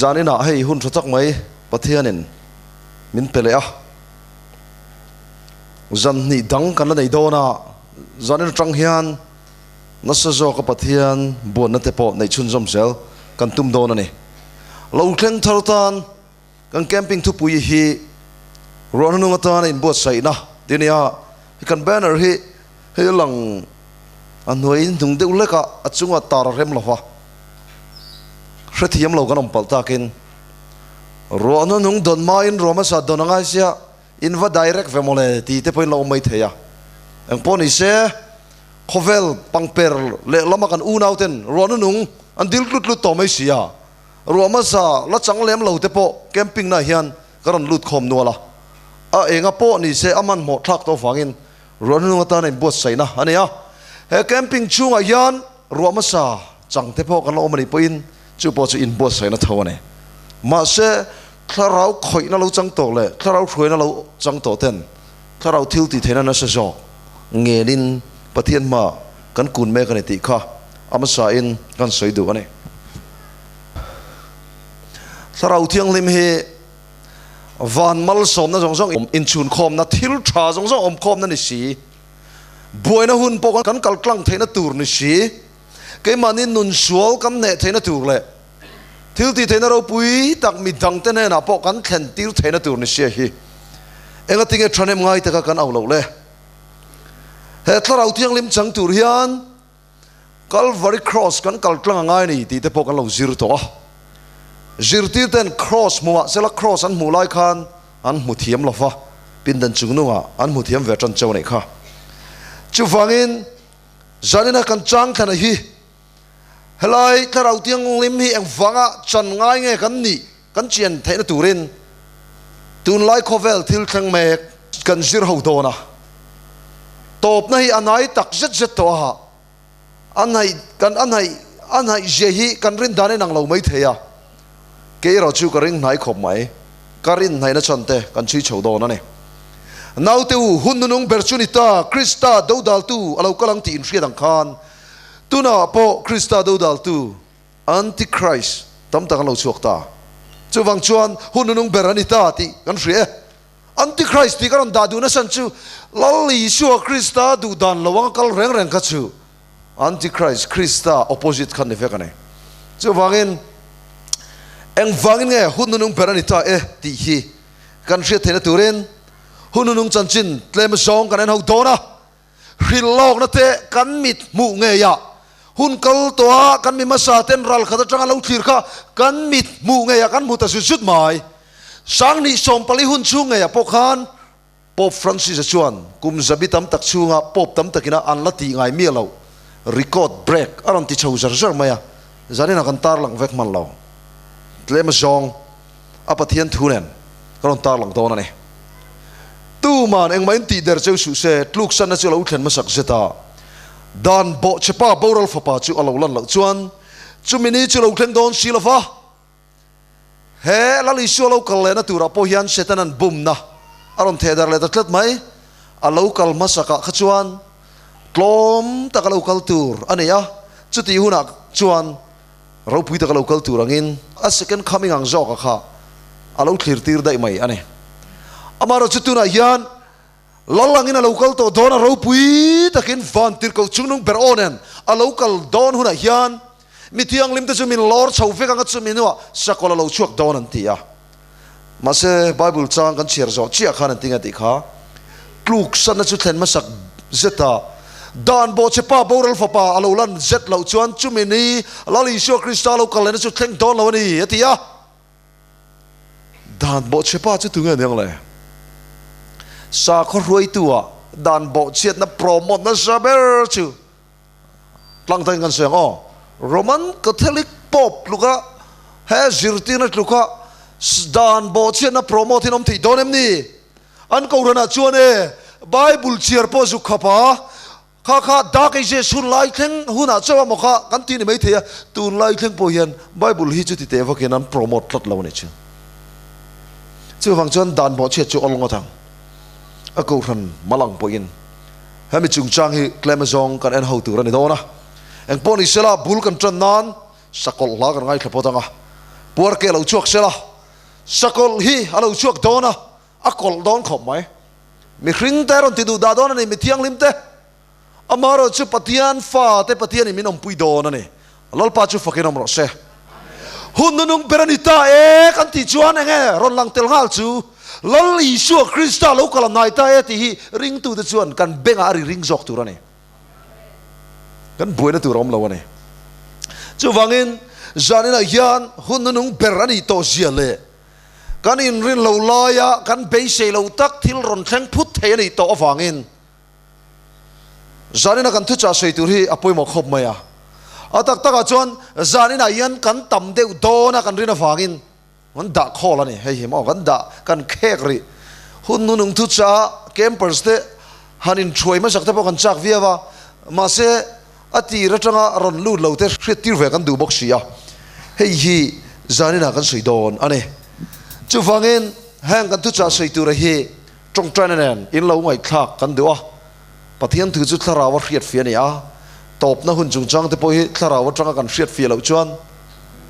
Zaninah hei hun tha tak mai Pathianin min pe leh a, zan hnih dang kan la nei dawn a, zanin atang hian nasa zawka Pathian buanna te pawh neih chhunzawm zel kan tum dawn a ni. Lo thleng thar tan kan camping thupui hi ruahna nung atana inbuatsaihna ti a ni a, kan banner hi hei lang a hnuai hnung deuh hlek a, a chunga tar a rem lo va, hrethiam lo kan awm palh takin ruahna nung dawn hmain ruah hmasa dawn a ngai sia, in va direct ve mawle ti te pawhin la awm mai thei a, engpawh ni se khawvel pangper lehlam a kan unau ten ruahna nung an dil tlut tlut tawh mai si a, ruah hmasa la chang lem lo te pawh camping na hian ka rawn lut khawm nual a, a enga pawh ni se a hmanhmawh thlak tawh vangin Ruah hnung atana inbuatsaihna a nei a, he camping chhungah hian ruah hmasa chang te pawh kan la awm a nih pawhin chu pawh chu inbuatsaihna tho a ni. Mahse, thlarau khawihna lo chang tawh leh thlarau hruaina lo chang tawh ten thlarau thil tih theihna nasa zawk ngenin Pathian hmaah kan kun mek a ni tih kha a hmasain kan sawi duh a ni. Thlarau Thianghlim hi Van malsawmna zawng zawng inchhunkhawmna, thil tha zawng zawng awmkhawmna ni si, buaina hun pawh kan kal tlang theihna tur ni si, keimahni nun sual kan hneh theihna tur leh thil tih theihna ropui tak mi dangte hnenah pawh kan thlen tir theihna tur ni sia hi engatinge thahnem ngai taka kan au loh le? He Thlarau Thianghlim chang tur hian Calvary Cross kan kal tlang a ngai ni tih te pawh kan lo zir tawh a. Zirtir ten Cross hmuh ah sela Cross an hmuh lai khan an hmu thiam lo va, pindan chung nungah an hmu thiam ve tan cheu anih kha. Chuvangin zanina kan chang thlana hi helai Thlarau Thianghlim hi engvanga chan ngai nge kan nih kan chian theihna turin tunlai khawvel thil thleng mek kan zir ho dawn a, tawpna hi a nai tak zet zet tawh a, a hnaih kan a hnaih a hnaih zia hi kan rin dan in ang lo mai thei a, kei erawh chu ka ring hnai khawp mai, ka rin hnaihna chhan te kan chhui chho dawn a ni. Naute u, hun nunung ber chu ni ta, Krista dodaltu a lo kal ang tih inhriat ang khan, tunah pawh Krista dodaltu, Antichrist tam tak an lo chhuak ta. Chuvang chuan hun nunung ber a ni ta tih kan hria e. Antichrist tih ka rawn dah duh nasan chu Lal Isua Krista duh dan lo anga kal reng reng kha chu Antichrist, Krista opposite kha ni vek a ni. Chuvangin engvangin nge hun nunung ber a ni ta e tih hi kan hriat theihna turin hun nunung chanchin tlem zawng kan en ho dawn a. Hrilh lawkna te kan mit hmuh ngei a, hun kal tawh a kan mi hmasa ten ral khat atanga lo thlir kha kan mit hmuh ngei a kan hmu ta zut zut mai. Sanghnih 40 hun chhung ngei ah pawh khan Pope Francis-a chuan kum zabi tam tak chhunga Pope tam takina an la tih ngai miah loh record break a rawn ti chho zar zar mai a, zanin ah kan tarlang vek hman lo. Tlem azawng. A Pathian thu nen ka rawn tarlang dawn a ni. Tuman engmah in tih der cheu suh se, tluksanna chu a lo thlen hmasak zet a. Dan bawhchhepa boral fapa chu a lo lan loh chuan chumi ni chu lo thleng dawn si lo va. He Lal Isua lo kal lehna turah pawh hian Setanan bumna a rawn theh dar leh ta tlat mai. A lo kal hmasakah kha chuan tlawm taka lo kal tur a ni a, chutih hunah chuan Ropui taka lo kal tur angin a second coming ang zawka kha a lo thlir tir daih mai a ni. Amaherawhchu chu tunah hian Lal angin a lo kal tawh dawn a, ropui takin van tirhkoh chungnung ber aw nen a lo kal dawn hunah hian mi thianghlim te chu min lawr chho vek ang a, chumi hnuah sakawlh a lo chhuak dawn an ti a. Mahse Bible chang kan chhiar zawh chiah khan an ti nge tih kha tluksanna chu thlen hmasak zeta dan bawhchhepa boral fapa a lo lan zet loh chuan chumi ni Lal Isua Krista lo kal lehna chu thleng dawn lo a ni a ti a. Dan bawhchhepa chu tunge aniang le? Sakhaw hruaitu-ah dan bawhchhiatna promote nasa ber chu Tlang takin kan sawi ang aw. Roman Catholic Pope tluka he zirtirna tluka dan bawhchhiatna promote hi an awm thei dawn em ni? An kohhranah chuan e Bible chhiar pawh zuk khap a, kha kha Dark Ages hun lai thleng hunah chauh a maw kha kan tih ni mai thei a, tunlai thleng pawh hian Bible hi chuti teh vakin an promote tlat lo a ni chu. Chuvang chuan dan bawhchhiat chu awl ngawt ang. A kohhran malang pawhin Hemi chungchang hi tlem azawng kan en ho tur a ni dawn a. Engpawh ni sela bul kan tan nan sakawlh hla kan ngaithla phawt ang a. Puar ke lo chhuak sela, sakawlh hi a lo chhuak dawn a, a kawlh dawn khawp mai. Mihring te rawn ti duh dah dawn a ni, mi thianghlim te. Amaherawh chu Pathian fa te Pathianin min awmpui dawn a ni. Lalpa chu fakin awm rawh se. Hun nunung ber a ni ta e kan tih chuan eng nge rawn lang tel nghal chu Lal Isua Krista lo kal a hnai ta e tih hi ringtute chuan kan bengah a ri ring zawk tur a ni. Kan buaina tur a awm lo a ni. Chuvangin zaninah hian hun nunung ber a nih tawh zia leh kan inrin lo laia kan beisei lo tak thil rawn thleng phut thei a nih tawh avangin Zanina kan thuchah sawi tur hi a pawimawh khawp mai a. A tak takah chuan zaninah hian kan tam deuh dawn a kan rin avangin kan dah khawl a ni. Hei hi maw kan dah kan khek rih. Hun hnunung thuchah campers te han inthuai hmasak te pawh kan chak viau a, mahse a tir atanga rawn lut lo te hriat tir ve kan duh bawk si a. Hei hi zaninah kan sawi dawn a ni. Chuvangin heng kan thuchah sawi tura hi Tawngtaina nen in lo ngaihthlak kan duh a, Pathian thu chu thlarau a hriat fia a ni a, tawpna hun chungchang te pawh hi thlarau atanga kan hriat fia loh chuan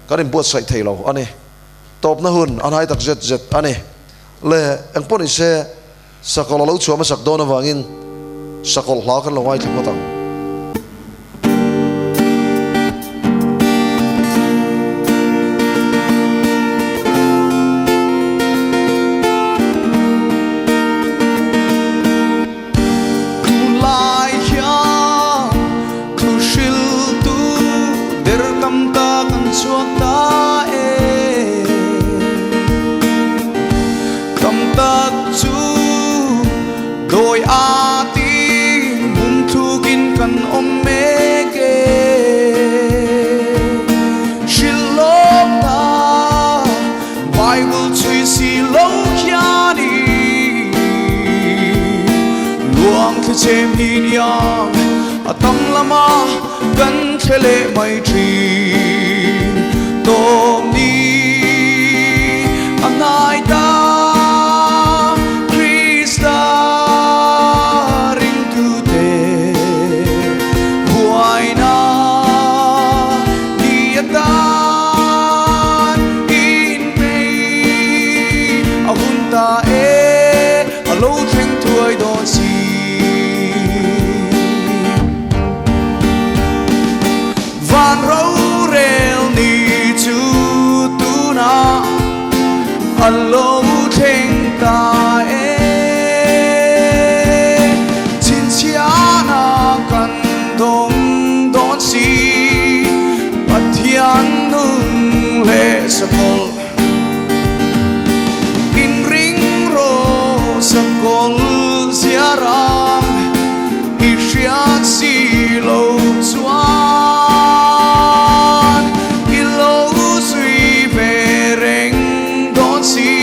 kan inbuatsaih thei lo a ni. Tawpna hun a hnai tak zet zet a ni. Le engpawh ni se, sakawlh a lo chhuah hmasak dawn avangin sakawlh hla kan lo ngaithla phawt ang. Tunlai hian thu hriltu der tam tak an chhuak ta e. Tam tak chu Dawi a ti hmun thukin kan awm mek e. Hrilhlawk ta Bible chhui si lo hianin luang thli chem hi niang a tam lama kan thle leh mai thin. Tawm ni a hnai ta Krista ringtute buaina ni atan inpei a hun ta e a lo thleng thuai dawn si. Van rorel ni chu tunah a lo thleng ta e. Chhinchhiahna kan dawng dawn si, Pathian nung leh sakawlh inring rawh sakawlh ziarang. I hriat si lo chuan i lo zui ve reng dawn si,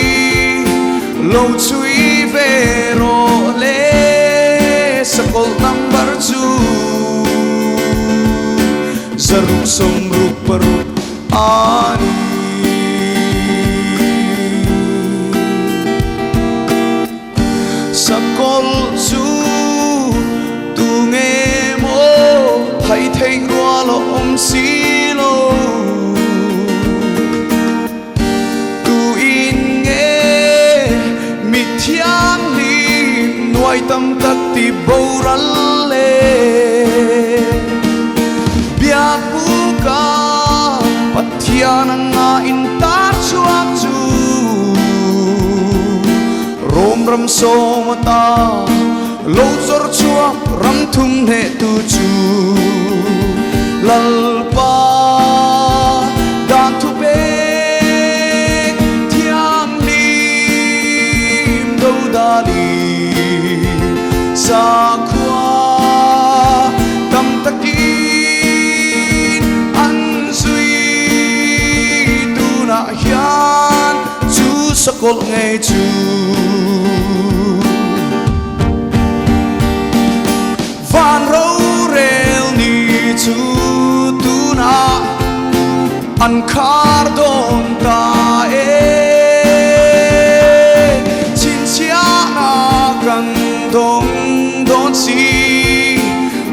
lo chhui ve rawh le sakawlh number chu zaruk sawmruk paruk a ni. Sakawlh chu tu nge maw thai theih rual a awm si lo. Tu in nge mi thianghlim nuai tam tak ti boral le. Biakbuka Pathian anga intar chhuak chu. Rom ram sawm ata lo chawr chhuak ram thum hnehtu chu Lalpa dan thu pek thianghlim do dali sakhua tam takin an zui tunah hian Chu sakawlh ngei chu van rorel ni chu tunah an khar dawn ta e. Chhinchhiahna kan dawng dawn si,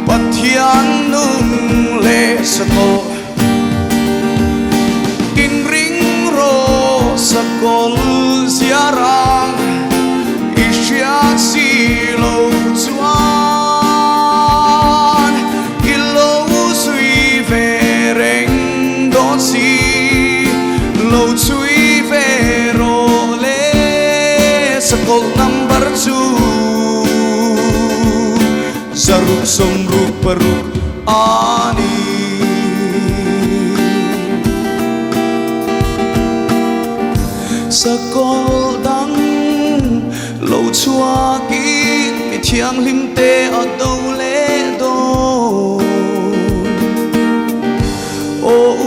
Pathian nung leh sakawlh. Inring rawh. Sakawlh number chu 666 a ni. Sakawlh dang lo chhuakin mi thianghlim te a do leh dawn. Aw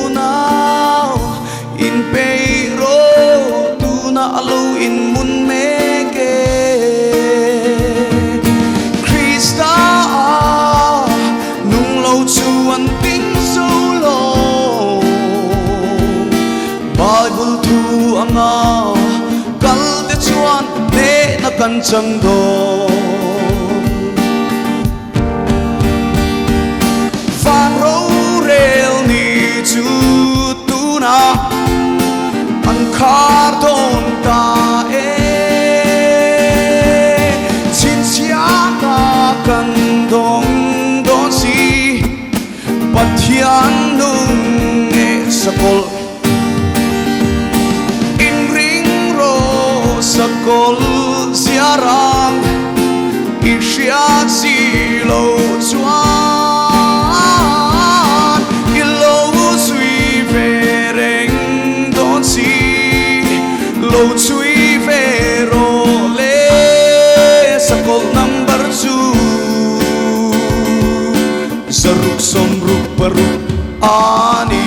unau inpeih rawh tunah a lo inmun mek e. Krista nung lo chu an ding zo lo. Bible thu anga kal te chuan hnehna kan chang dawn. Van rorel ni chu tunah an khar dawn ta e. Chhinchhiahna kan dawng dawn si. Pathian nung nge sakawlh inring rawh sakawlh ziarang i hriat si lo chuan i lo zui ve reng dawn si lo chhui ve rawh le sakawlh number chu. 666 a ni.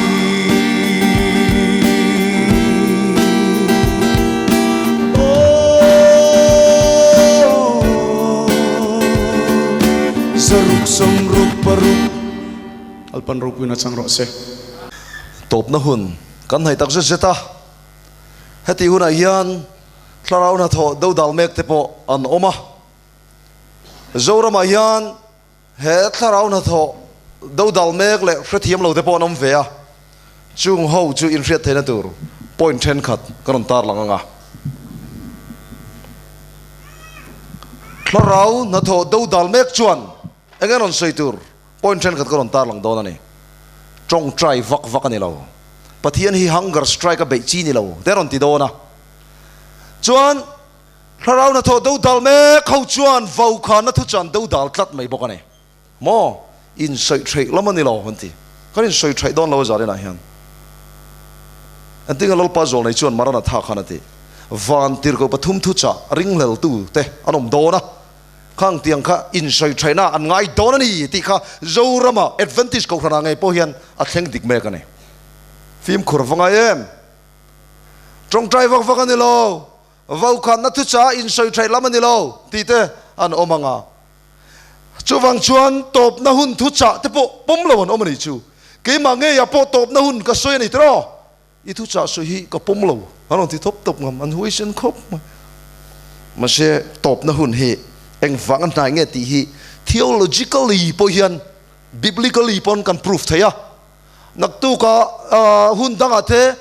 666. Alpan ropuina chang rawh se. Tawpna hun kan hnaih tak zet zet a, heti hunah hian thlarau hnathawh dodal mek te pawh an awm a, Zoramah hian He thlarau hnathawh dodal mek leh hrethiam lo te pawh an awm ve a, chung ho chu inhriat theihna tur point thenkhat ka rawn tarlang ang a. Thlarau hnathawh dodal mek chuan eng nge rawn sawi tur point thenkhat ka rawn tarlang dawn a ni. Tawngtai vak vak a ni lo. Pathian hi hunger strike a beih chi ni lo te rawn ti dawn a. Chuan. Thlarau hnathawh do dal mek ho chuan vaukhana thu chuan do dal tlat mai bawk a ni. Maw? Insawi theih lam a ni lo an ti. Kan insawi theih dawn lo a zarinah hian. Engtinge Lalpa Zawlnei chuan Maranatha khan a ti. Van tirhkoh pathum thu chah ringhleltu te an awm dawn a, khang tiang kha insawi theihna an ngai dawn a ni tih kha Zorama Adventist Kohhranah ngei pawh hian a thleng dik mek a ni. Fimkhur va ngai em? Tawngtai vak vak a ni lo. Vokhatna thucha insawi theih lam a ni lo tih te an awm ang a. Chuvang chuan tawpna hun thuchah te pawh pawm lo an awm a nih chu. Keimah ngeiah pawh tawpna hun ka sawi a ni tiraw? I thuchah sawi hi ka pawm lo an rawn ti thawp tawp ngam, an huaisen khawp mai. Mahse tawpna hun hi engvang a hnai nge tih hi theologically pawh hian biblically pawn kan proof thei a. Naktuka hun dangah te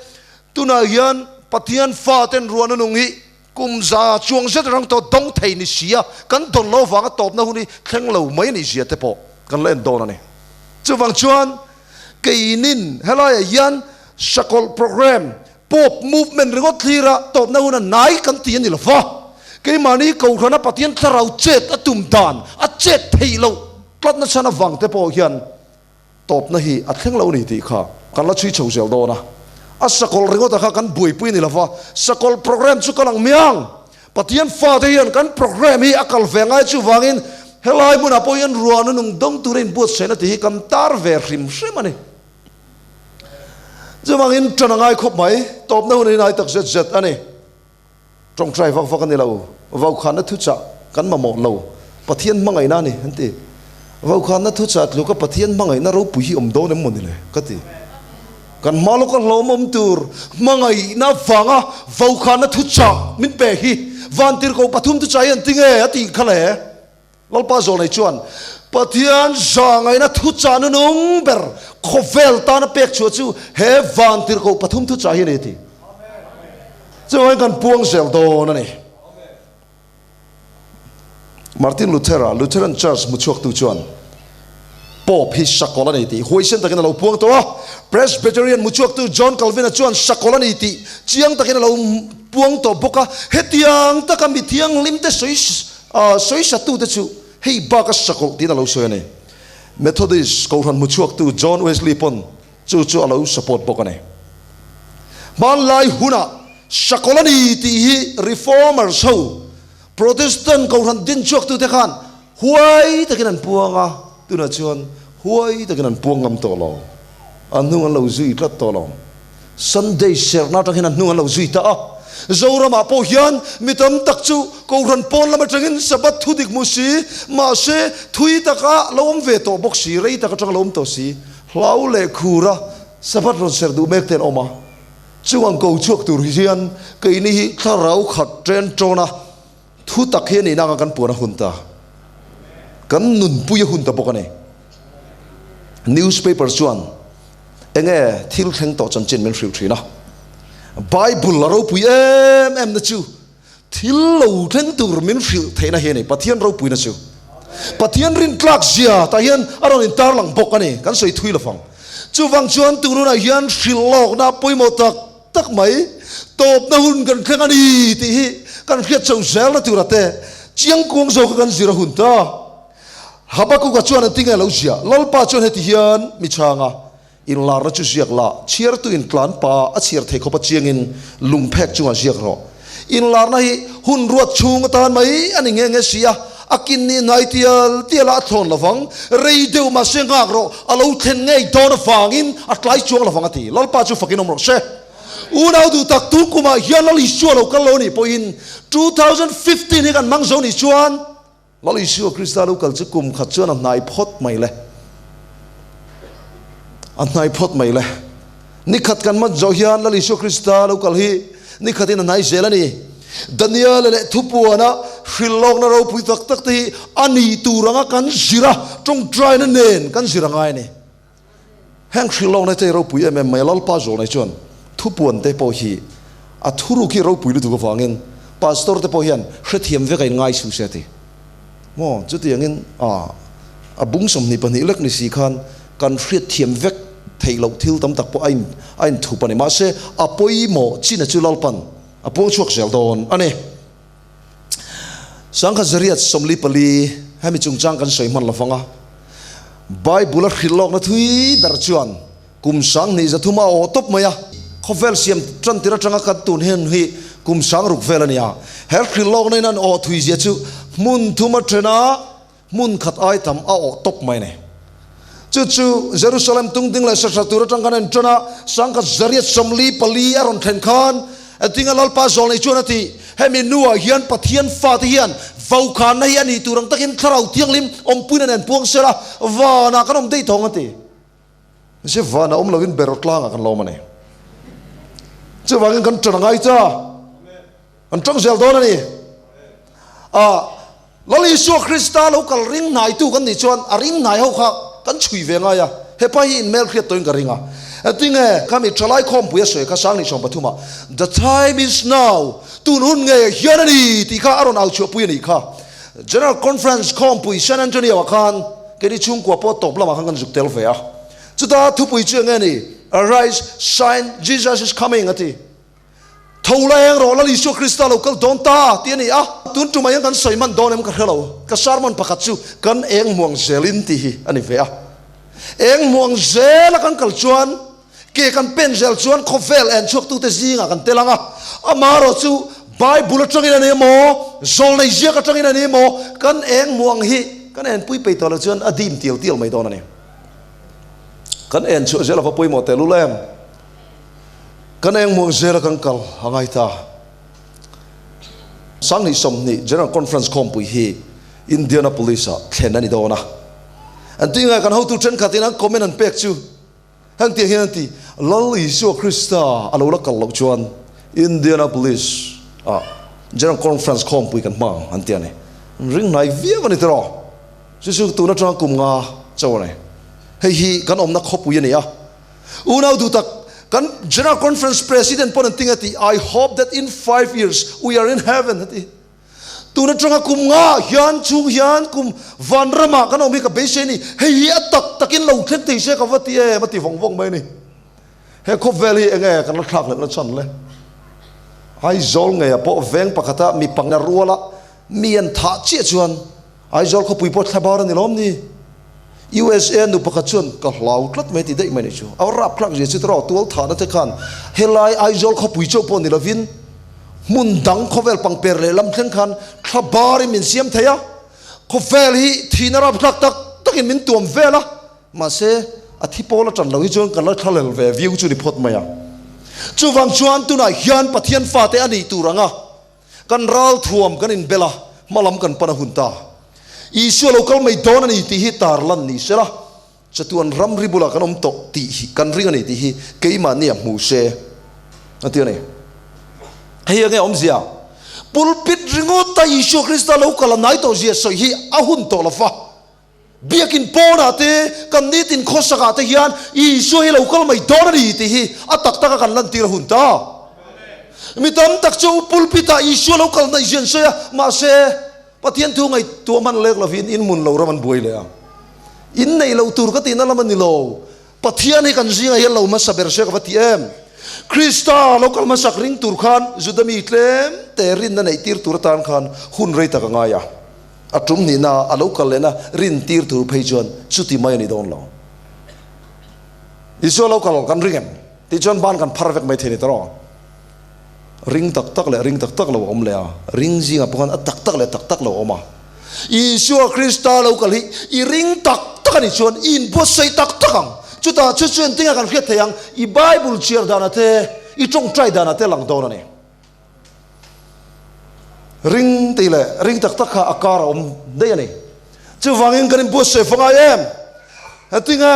tunah hian Pathian faten ruahna nung hi kum za chuang zet rang tawh dawng thei ni si a, kan dawn lo vanga tawpna hun hi thleng lo mai a nih zia te pawh kan la en dawn a ni. Chuvang chuan keinin helaiah hian sakawlh program, Pope movement ringawt thlira tawpna hun a nai kan ti a ni lo va, keimahni Kohhrana Pathian thlarau chet a tum dan a chet theih loh tlatna chhan avang te pawh hian Tawpna hi a thleng lo ni tih kha kan la chhui chho zel dawn a, a sakawlh ringawta kha kan buaipui ni lova, sakawlh program chu ka lang miang. Pathian fate hian kan program hi a kal ve ngai chuvangin helai hmunah pawh hian ruahna nung dawng tura inbuatsaihna tih hi kan tar ve hrim hrim a ni. Chuvangin ṭan a ngai khawp mai, tawpna hun hi nai tak zet zet a ni. Tawngtai vak vak a ni lo, Vaukhana thuchah kan mamawh lo, Pathian hmangaihna a ni an ti. Vaukhana thuchah tluka Pathian hmangaihna ropui hi awm dawn em maw ni le? ka ti. Kan hma lawka hlawmawm tur hmangaihna vanga Vaukhana thuchah min pe hi Vantirhkoh pathum thuchah hi an ti nge a tih kha le? Lalpa Zawlnei chuan Pathian zahngaihna thuchah nunung ber khawvel tana pek chhuah chu he vantirhkoh pathum thuchah hi a ni a ti. Chuvangin kan puang zel dawn a ni. Martin Luther-a Lutheran Church hmuchhuaktu chuan. Pope hi sakawlh a ni tih huaisen takin a lo puang tawh a. Presbyterian muchhuaktu John Calvin-a chuan sakawlh a ni tih chiang takin a lo puang tawh bawk a. Hetiang taka mi thianghlimte sawi sawisatute chu hei baka sakawlh tiin a lo sawi a ni. Methodist kohhran hmuchhuaktu John Wesley pawn chu chu a lo support bawk a ni. Hmanlai hunah sakawlh a ni tih hi Reformers ho, Protestant kohhran dinchhuaktute khan huai takin an puang a, tunah chuan huai takin an puang ngam tawh lo. A hnung an lo zui tlat tawh lo. Sunday serhna atang hian a hnung an lo zui ta a. Zoramah pawh hian mi tam tak chu kohhran pawn lam atangin Sabbath thu dik hmu si, mahse thui taka lo awm ve tawh bawk si, rei tak atanga lo awm tawh si, hlau leh khura Sabbath rawn serh duh mek te an awm a. Chuang ko chhuak tur hian keini hi thlarau khat ṭen ṭawna thu tak hi a nih nanga kan puan a hun ta. Kan nunpui a hun ta bawk a ni. Newspaper chuan enge thil thleng tawh chanchin min hrilh ṭhin a. Bible a ropui em em na chu Thil lo thleng tur min hrilh theihna hi a ni, Pathian ropuina chu. Pathian rintlak zia tah hian a rawn intarlang bawk a ni, kan sawi thui lovang. Chuvang chuan tun hunah hian hrilh lawkna pawimawh tak tak mai, tawpna hun kan thleng a ni tih hi kan hriat chho zelna tura te chiangkuang zawka kan zir a hun ta. Habakuka chuan an ti nge lo ziah, Lalpa chuan heti hian mi chhang a, Inlarna chu ziak la, chhiartu in tlan pa a chhiar thei khawpa chiangin lungphek chungah ziak rawh. Inlarna hi hun ruat chhung atan mai a ni nghe nghe si a, a kin ni hnai tial tial a a thlawn lovang, rei deuh mahse nghak rawh, a lo thlen ngei dawn avangin a tlai chuang lovang a ti. Lalpa chu fakin awm rawh se. Unau duh tak tun kumah hian Lal Isua lo kal lo nih pawhin 2015 hi kan hmang zo nih chuan, Lal Isua Krista lo kal chu kum khat chuan a hnai phawt mai le. A hnai phawt mai le. Ni khat kan man zawh hian Lal Isua Krista lo kal hi ni khatin a hnai zel a ni. Daniel leh Thupuana hrilhlawkna ropui tak tak te hi a ni tur anga kan zir a, tawngtaina nen kan zir a ngai a ni. Heng hrilhlawkna te hi ropui em em mai a, Lalpa zawlnei chuan thupuan te pawh hi a thuruk hi ropui lutuk avangin Pastor te pawh hian hrethiam vek a in ngai suh se a ti. Maw chutiangin a a bung 22 lek ni si khan kan hriatthiam vek theih loh thil tam tak pawh a in a inthup a ni. Mahse a pawimawh chin a chu Lalpan a puang chhuak zel dawn a ni. 1944, Hemi chungchang kan sawi hman lovang a, Bible a hrilh lawkna thui ber chuan kum 2300 a aw tawp mai a, khawvel siam tan tir atanga kan tun hen hi kum 6000 vel a ni a, he hrilh lawkna in an aw thui zia chu hmun thum a then a, hmun khat ai tam a awh tawp mai a ni. Chu chu Jerusalem tungding leh sahra tur atang khan a intan a, 1944 a rawn thlen khan Atinga Lalpa Zawlnei chuan a ti, Hemi nuah hian Pathian fate hian vaukhana hi a nih tur ang takin Thlarau Thianghlim awmpuina nen puang sela vanah kan awm daih thawng a ti. Mahse vanah awm lovin beraw tlangah kan lawm a ni. Chuvangin kan tan a ngai ta. An tawng zel dawn a ni. A Lal Isua Krista lo kal ring hnaitu kan nih chuan a ring hnai ho kha kan chhui ve ngai a. Hepa hi inhmel hriat tawhin ka ring a. Tinge khami thalai khawmpui a sawi kha 2030 ah The time is now, tun hun ngei ah hian a ni tih kha a rawn au chhuahpui a nih kha. General Conference khawmpui San Antonio ah khan keini chhungkua pawh tawp lamah khan kan zuk tel ve a. Chuta thupui chu enge ni? Arise, shine, Jesus is coming a ti. Tho la eng rawh, Lal Isua Krista lo kal dawn ta tih a ni a. Tun tumah hian kan sawi hman dawn em ka hre lo. Ka sermon pakhat chu kan eng hmuang zelin tih hi a ni ve a. Eng hmuang zela kan kal chuan, ke kan pen zel chuan khawvel en chhuaktute zingah kan tel ang a. Amaherawh chu Bible atangin a ni emaw, zawlnei ziak atangin a ni emaw, kan eng hmuang hi kan enpui peih tawh lo chuan a dim tial tial mai dawn a ni. Kan en chhuah zel ava pawimawh tehlul em? Kan eng muang zela kan kal a ngai ta. 2020 General Conference khawmpui hi Indianapolis ah thlen a ni dawn a. An tih ngai kan hotu thenkhatin an comment an pek chu heng tiang hian an ti, Lal Isua Krista a lo la kal loh chuan Indianapolis ah General Conference khawmpui kan hmang an ti a ni. An ring hnai viau a ni tiraw? Chu chu tun atanga kum nga chauh a ni. Hei hi kan awmna khawpui a ni a. Unau duh tak, kan General Conference President pawn an ti nge ti, I hope that in five years we are in heaven a ti. Tun atanga kum nga hian chung hian kum vanramah kan awm hi ka beisei a ni. Hei hi a tak takin lo thleng thei se ka va ti em a ti vawng vawng mai a ni. He khawvel hi enge kan la thlak hlelhna chhan le? Aizawl ngeiah pawh veng pakhata mi panga ruala mi an thah chiah chuan Aizawl khawpui pawh thla bar a ni lawm ni? USA nu pakhat chuan ka hlau tlat mai ti daih mai ni chu. A rap thlak zia chu tiraw tual thahna te khan helai Aizawl khawpui chauh pawh ni lovin hmun dang khawvel pangper leh lam thleng khan thla barin min siam thei a, khawvel hi thihna rap thlak tak takin min tuam vel a, mahse a thi pawl a tan lo hi chuan kan la thlalel ve viau chu ni phawt mai a. Chuvang chuan tunah hian Pathian fate a nih tur anga Kan ral thuam kan inbel a, hmalam kan pan a hun ta. Isua lo kal mai dawn a ni tih hi tar lan ni se la, chatuan ramri bulah kan awm tawh tih hi kan ring a ni tih hi keimahni a hmu se a ti a ni. Hei enge awmzia? Pulpit ringawt a Isua Krista lo kal a nai tawh zia sawi hi a hun tawh lo va. Biakin pawnah te, kan nitin khawsakah te hian Isua hi lo kal mai dawn a ni tih hi a tak taka kan lantir a hun ta. Mi tam tak chu pulpit-ah Isua lo kal naih zia an sawi a, mahse, Pathian thu ngaihtuah hman lek lovin in hmun lo ram an buai leh a. In neih loh tur ka tihna lam a ni lo. Pathian hi kan zingah hian lo hmasa ber se ka va ti em? Krista lo kal hmasak ring tur khan Juda mi tlem te rinna neih tir tur atan khan hun rei tak a ngai a. A tum nihna a lo kal lehna rin tir tur phei chuan chuti mai a ni dawn lo. Isua lo kal kan ring em? Tih chuan ban kan phar vek mai thei ni tawh. Ring tak tak leh ring tak tak lo a awm leh a, ring zingah pawh khan a tak tak leh tak tak lo a awm a. Isua Krista lo kal hi i ring tak tak a nih chuan i inbuatsaih tak tak ang. Chutah chu chu engtinge kan hriat thei ang? I Bible chhiar danah te, i tawngtai danah te lang dawn a ni. Ring tih leh ring tak tak kha a kar a awm daih a ni. Chuvangin kan inbuatsaih fo ngai em? Tinge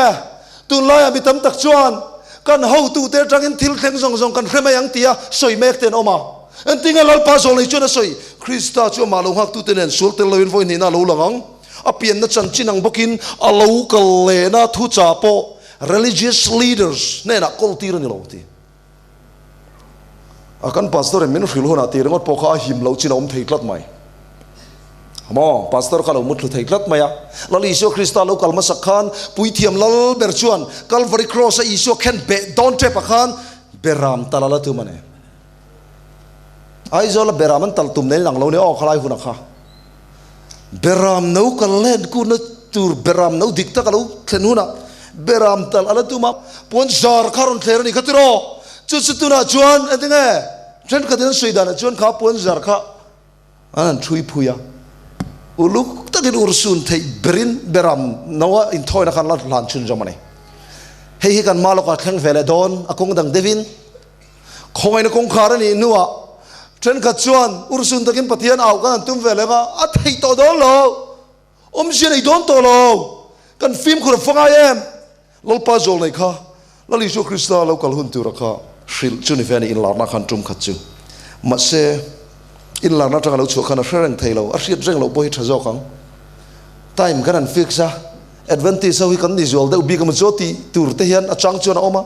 tunlaiah mi tam tak chuan kan hotute atangin thil thleng zawng zawng kan hre mai ang tia sawi mek te an awm a. Engtinge Lalpa zawlnei chuan a sawi? Krista chu amah lo nghaktute nen sual tel loin vawi hnihna a lo lang ang. A pianna chanchin ang bawkin a lo kal lehna thuchah pawh religious leaders hnenah kawltir a ni lo ti. A kan pastor in min hrilh hunah tih ringawt pawh kha a him loh chin a awm thei tlat mai. Maw pastor kha lo mutthlu thei tlat mai a. Lal Isua Krista lo kal hmasak khan puithiam lal ber chuan Calvary cross a Isua khen beh dawn tep ah khan beram tal a la tum a ni. Aizawl a beram an tal tum nen in ang lo ni aw khalai hunah kha. Beram no kal len kunna tur beram no dik tak a lo thlen hunah beram tal a la tum a, puan zar kha a rawn thler a ni kha tiraw? Chu chu tunah chuan engtinge thenkhatin an sawi danah chuan kha puan zar kha an han thui phui a, uluk takin ursun theih berin beram no a inthawina khan la hlan chhunzawm a ni. Hei hi kan hma lawkah thleng ve leh dawn a kawng dang deuhin. Khawngaihna kawngkhar a nih hnuah thenkhat chuan urhsun takin Pathian au kan han tum ve leh a, a theih tawh dawn lo, awmzia nei dawn tawh lo, kan fimkhur a fa ngai em? Lalpa zawl nei kha Lal Isua Krista lo kal hun tura kha hrilh chu ni ve a ni, inlarna khan tum khat chu. Mahse, inlarna atanga lo chhuah khan a hre reng thei lo, a hriat reng loh pawh hi tha zawk ang. Time kan han fix a. Adventist ho hi kan ni zual deuh bik emaw chu tih tur te hian a chang chuan a awm a,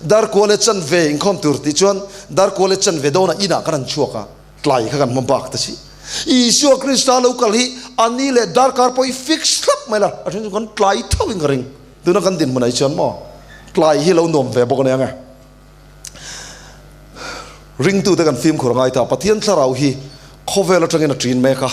Darkua leh chanve inkhawm tur tih chuan Darkua leh chanve dawnah inah kan han chhuak a, tlai kha kan hma bak ta si. Isua Krista lo kal hi a ni leh darkar pawh hi fix thlap mai la, a then chu kan tlai tho in ka ring. Tuna kan dinhmun ah hi chuan maw tlai hi lo nuam ve bawk a nia nge. Ringtute kan fimkhur a ngai ta, Pathian thlarau hi khawvel atangin a ṭin mek a.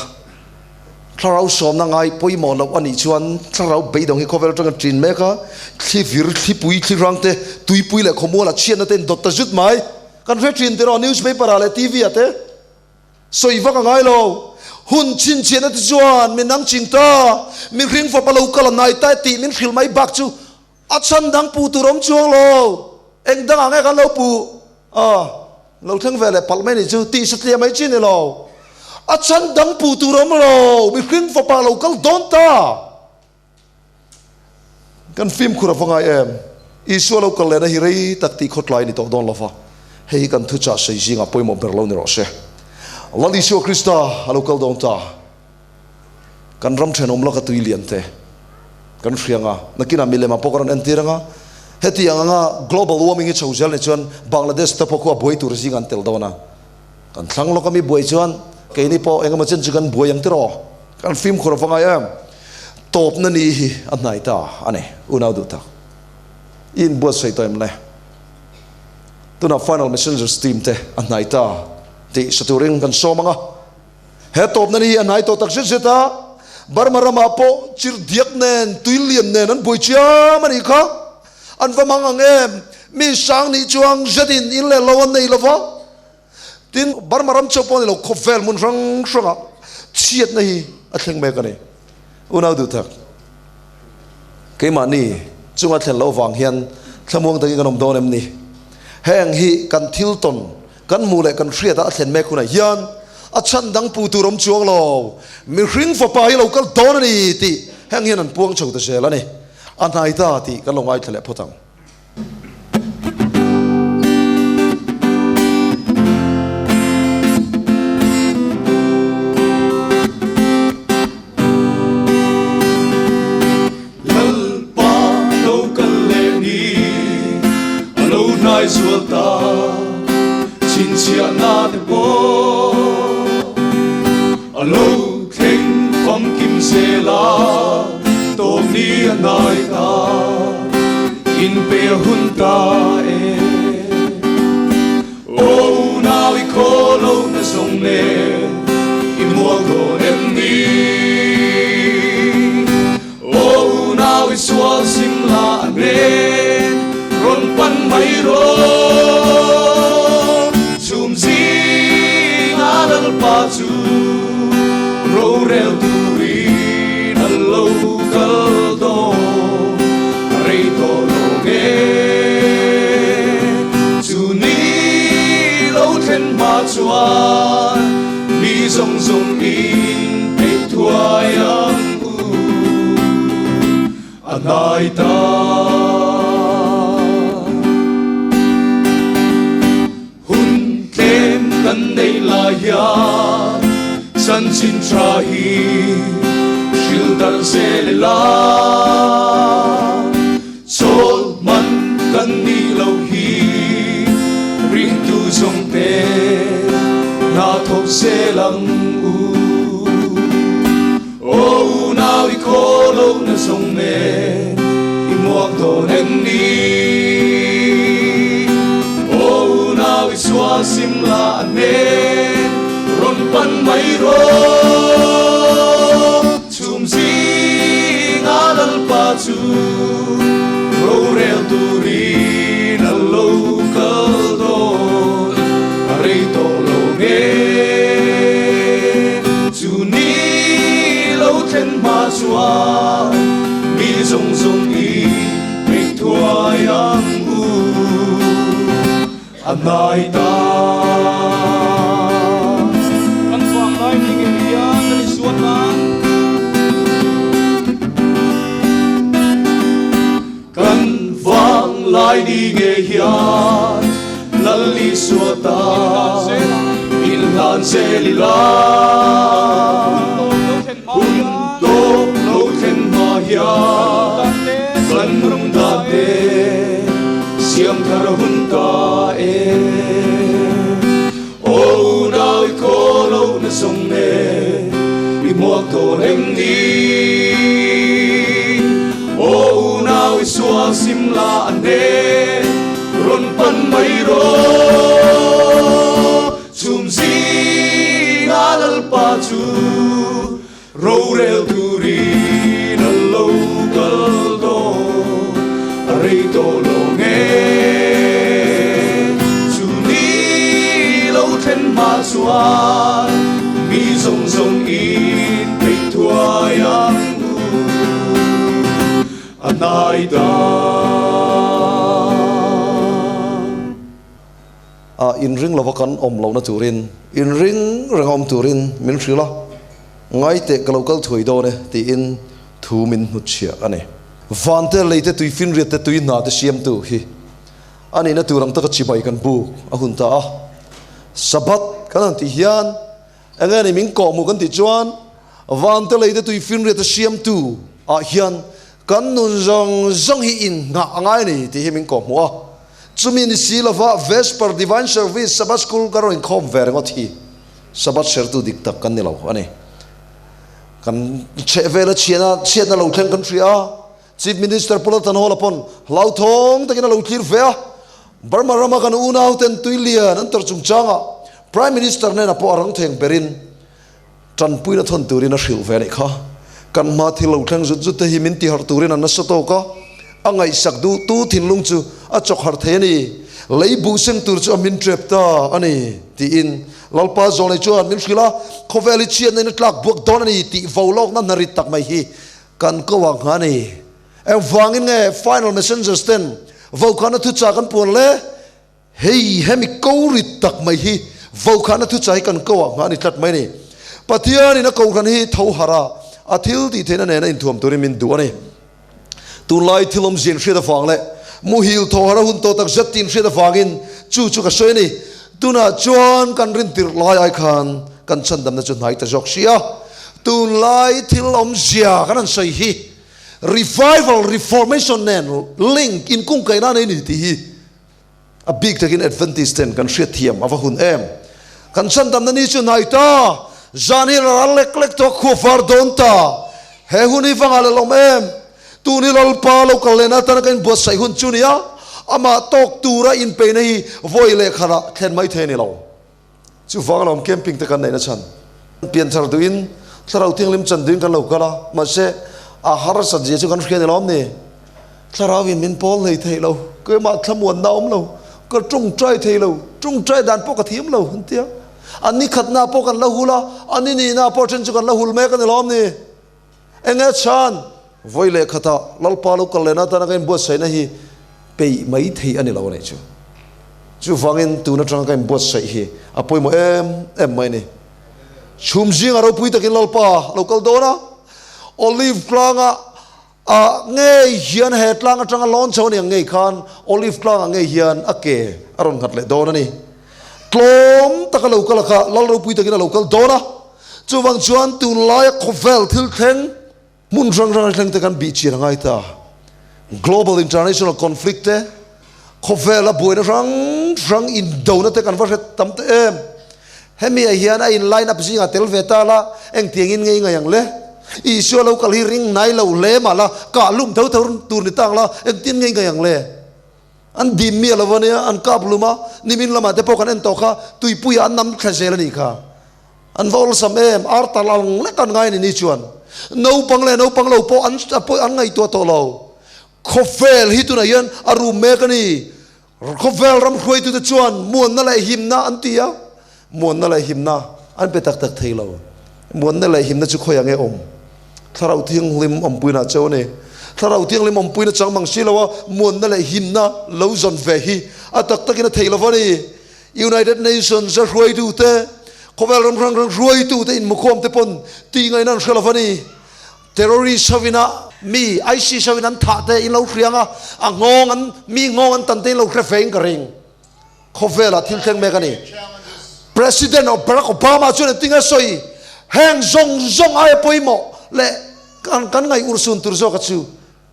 Thlarau sawmna ngai pawimawh loh a nih chuan thlarau beidawng hi khawvel atanga ṭin mek a, thli vir, thlipui, thli rang te, tuipui leh khawmual a chhiatna te in dawt ta zut mai. Kan hre ṭin tiraw newspaper ah leh TV ah te sawi vak a ngai lo. Hun chhinchhiahna te chuan min nang ching ta, mihring fapa lo kal a nai ta e tih min hrilh mai bak chu a chhan dang puh tur awm chuang lo. Eng dangah nge kan lo puh? A lo thleng ve leh palh mai nih chu tih satliah mai chi ni lo. A chhan dang puh tur awm lo, mihring fapa lo kal dawn ta. Kan fimkhur a va ngai em? Isua lo kal lehna hi rei tak tih khawtlai ni tawh dawn lo va, hei hi kan thuchah sawi zingah pawimawh ber lo ni rawh se. Lal Isua Krista a lo kal dawn ta. Kan ram thenawm laka tui lian te kan hria anga, nakinah milem ah pawh ka rawn entir anga, hetiang anga global warming hi chho zel ni chuan Bangladesh te pawh khu a buai tur zing an tel dawn a, kan thlang lawka mi buai chuan Keini pawh engemaw chen chu kan buai ang tiraw? Kan fimkhur a va ngai em? Tawpna ni hi a hnai ta a ni, unau duh tak. I inbuatsaih tawh em le? Tunah Final Messengers team te a hnai ta tih hre turin kan sawm ang a. He tawpna ni hi a hnai tawh tak zet zet a, Burma ramah pawh chirh diak nen, tui lian nen an buai chiam a nih kha. An va mang ang em? Mi sang nih chuang zetin in leh lo an nei lo va. Tin, Burma ram chauh pawh a ni lo, khawvel hmun hrang hrangah chhiatna hi a thleng mek a ni. Unau duh tak, keimahni chunga thlen loh vang hian thlamuang takin kan awm dawn em ni? Heng hi kan thil tawn, kan hmuh leh kan hriatah a thlen mek hunah hian a chhan dang pu tur awm chuang lo, mihring fapa hi lo kal dawn a ni tih heng hian an puang chho ta zel a ni. A hnai ta tih kan lo ngaithla leh phawt ang. Lalpa lo kal leh ni a lo hnai zual ta, chhinchhiahna te pawh a lo thleng famkim zel a, tawp ni a hnai ta, inpe a hun ta e. Aw unau i khaw lo na zawng nen i mual dawn em ni? Aw unau i sual sim la a nen rawn pan mai rawh. Chhum zinga Lalpa chu rorel turin a lo kal dawn a rei tawh lo nge. Chu ni lo thlen hma chuan mi zawng zawng in peih thuai ang u a hnai ta. Hun tlem kan neih lai hian chanchin tha hi hrilh darh zel ila, chawl hman kan nih loh hi ringtu zawng te hna thawk zel ang u. Aw unau i khaw lo na zawng nen i muak dawn em ni? Aw unau i sual sim la a hnen rawn pan mai rawh. Chhum zinga Lalpa chu rorel turin a lo kal dawn a rei tawh lo nge. Chu ni lo thlen hma chuan mi zawng zawng i peih thuai ang u a hnai ta. Kan vang lai ni ngei hian kan insuat nan. Kan vang lai ni ngei hian Lal Isua ta inhlan zel ila. Hun tawp lo thlen hma hian kan nun dan te siam thar hun ta e. Aw unau i khaw lo na zawng nen i hmuak dawn em ni? Aw unau i sual sim la a hnen rawn pan mai rawh. Chhum zinga Lalpa chu Rorel turin a lo kal dawn a rei tawh lo nge. Chu ni lo thlen hma chuan mi zawng zawng in peih thuai ang u a hnai ta. A inring lova kan awm lohna turin, inring reng a awm turin min hrilh a, ngai teh ka lo kal thuai dawn e tiin thu min hnutchhiah a ni. Vante leite tui finriat te tui hna te siamtu hi a nihna tur ang taka chibai kan buk a hun ta a. Sabbath kan han tih hian enge ni min kawhhmuh kan tih chuan vante leite tui finriat te siamtu ah hian kan nun zawng zawng hi inngah a ngai a ni tih hi min kawhhmuh a. Chumi ni si lova Vesper Divine Service Sabbath School ka rawn inkhawm ve ringawt hi. Sabbath sertu dik tak kan ni lo a ni. Kan chhehvela chhiana chhiatna lo thleng kan hria a, Chief Minister Pu Lalthanhawla pawn hlauthawng takin a lo thlir ve a, Burma rama kan unauten tui lian an tar chungchangah Prime Minister hnenah pawh a rang theng berin tanpuina thawn turin a hrilh ve a nih kha. Kan hma thil lo thleng zut zut te hi min tiharh turin an nasa tawk a, a ngaihsak duh tu thinlung chu a chawk harh thei a ni. Lei buh seng tur chu a min tep ta a ni, tiin Lalpa Zawnei chuan min hrilh a, khawvel hi chhiatna in a tlak buak dawn a ni tih vo lawkna hnarit tak mai hi kan ko ang a ni. Engvangin nge Final Messengers ten vokhana thuchah kan puan le? Hei hemi ko rit tak mai hi vokhana thuchah hi kan ko ang a ni tlat mai a ni. Pathianin a kohhran hi tho harh a, a thil tih theihna nena inthuam turin min duh a ni. Tunlai thil awmzia inhriat avang leh muhil tho harh a hun tawh tak zet tih inhriat avangin chu chu ka sawi a ni. Tunah chuan kan rintirh lai ai khan kan chhandamna chu hnai ta zawk si a. Tunlai thil awmzia kan han sawi hi Revival, Reformation nen link inkungkaihna a nei ni tih hi a bik takin Adventist ten kan hriat thiam a va hun em. Kan chhandamna ni chu hnai ta, zan hi ral lek lek tawh a khua var dawn ta. He hun hi va nghah leh lawm em. Tun hi Lalpa lo kal lehna atana ka inbuatsaih hun chu nia, amah tawk tura inpeihna hi vawi leh khatah thlen mai thei a ni lo. Chuvang alawm camping te kan neihna chhan. Pianthar duhin Thlarau Thianghlim chan duhin kan lo kal a, mahse a harsat zia chu kan hria ni lawm ni. Thlarauin min pawl hlei thei lo, keimah thlamuanna a awm lo, ka tawngtai thei lo, tawngtai dan pawh ka thiam lo an ti a. A ni khatna pawh kan la hul a, a ni nihna pawh then chu kan la hul mek a ni lawm ni. Enge chhan? Vawi leh khatah Lalpa lo kal lehna atana ka inbuatsaihna hi peih mai thei a ni lo a nih chu. Chuvangin tun atanga ka inbuatsaih hi a pawimawh em em mai a ni. Chhum zinga ropui takin Lalpa lo kal dawn a, Olive tlanga ah ngei hian he tlang atanga lawn chho a ni ang ngei khan Olive tlangah ngei hian a ke a rawn nghat leh dawn a ni. Tlawm taka lo kal a kha Lal ropui takin a lo kal dawn a. Chuvang chuan tunlaia khawvel thil thleng hmun hrang hrang thleng te kan bih chian a ngai ta. Global international conflict te, khawvela buaina hrang hrang indona te kan va hre tam ta em. Hemi ah hian a in line up zingah tel ve ta la, engtiangin ngei ngai ang le? Isua lo kal hi ring hnai lo hle mah la, kah lum tho tho tur ni tang la, engtin ngei ngai ang le? An dim miah lo ania, an kap lum a, nimin lamah te pawh kan en tawh kha, tuipuiah an nam thla zel a nih kha. An va awlsam em, ar tal ang lek an ngai a ni ni chuan. Naupang leh naupang lo pawh an an ngaihtuah tawh lo. Khawvel hi tunah hian a rum mek a ni. Khawvel ram hruaitute chuan muanna leh himna an ti a, muanna leh himna an pe tak tak thei lo. Muanna leh himna chu khawiah nge awm? Thlarau Thianghlim awmpuina cheu a ni. Thlarau Thianghlim awmpuina chang mang si lo a, muanna leh himna lo zawn ve hi a tak takin a thei lo va ni. United Nations a hruaitute, khawvel ram hrang hrang hruaitute inmukhawm te pawn tih ngaihna an hre lo va ni. Terrorist hovin a mi ISIS hovin an thah te in lo hriang a, a nghawng an mi nghawng an tan te in lo hre fe in ka ring. Khawvelah thil thleng mek a ni. President Barack Obama chuan engtin nge sawi? Heng zawng zawng aia pawimawh leh kan kan ngaih urhsun tur zawka chu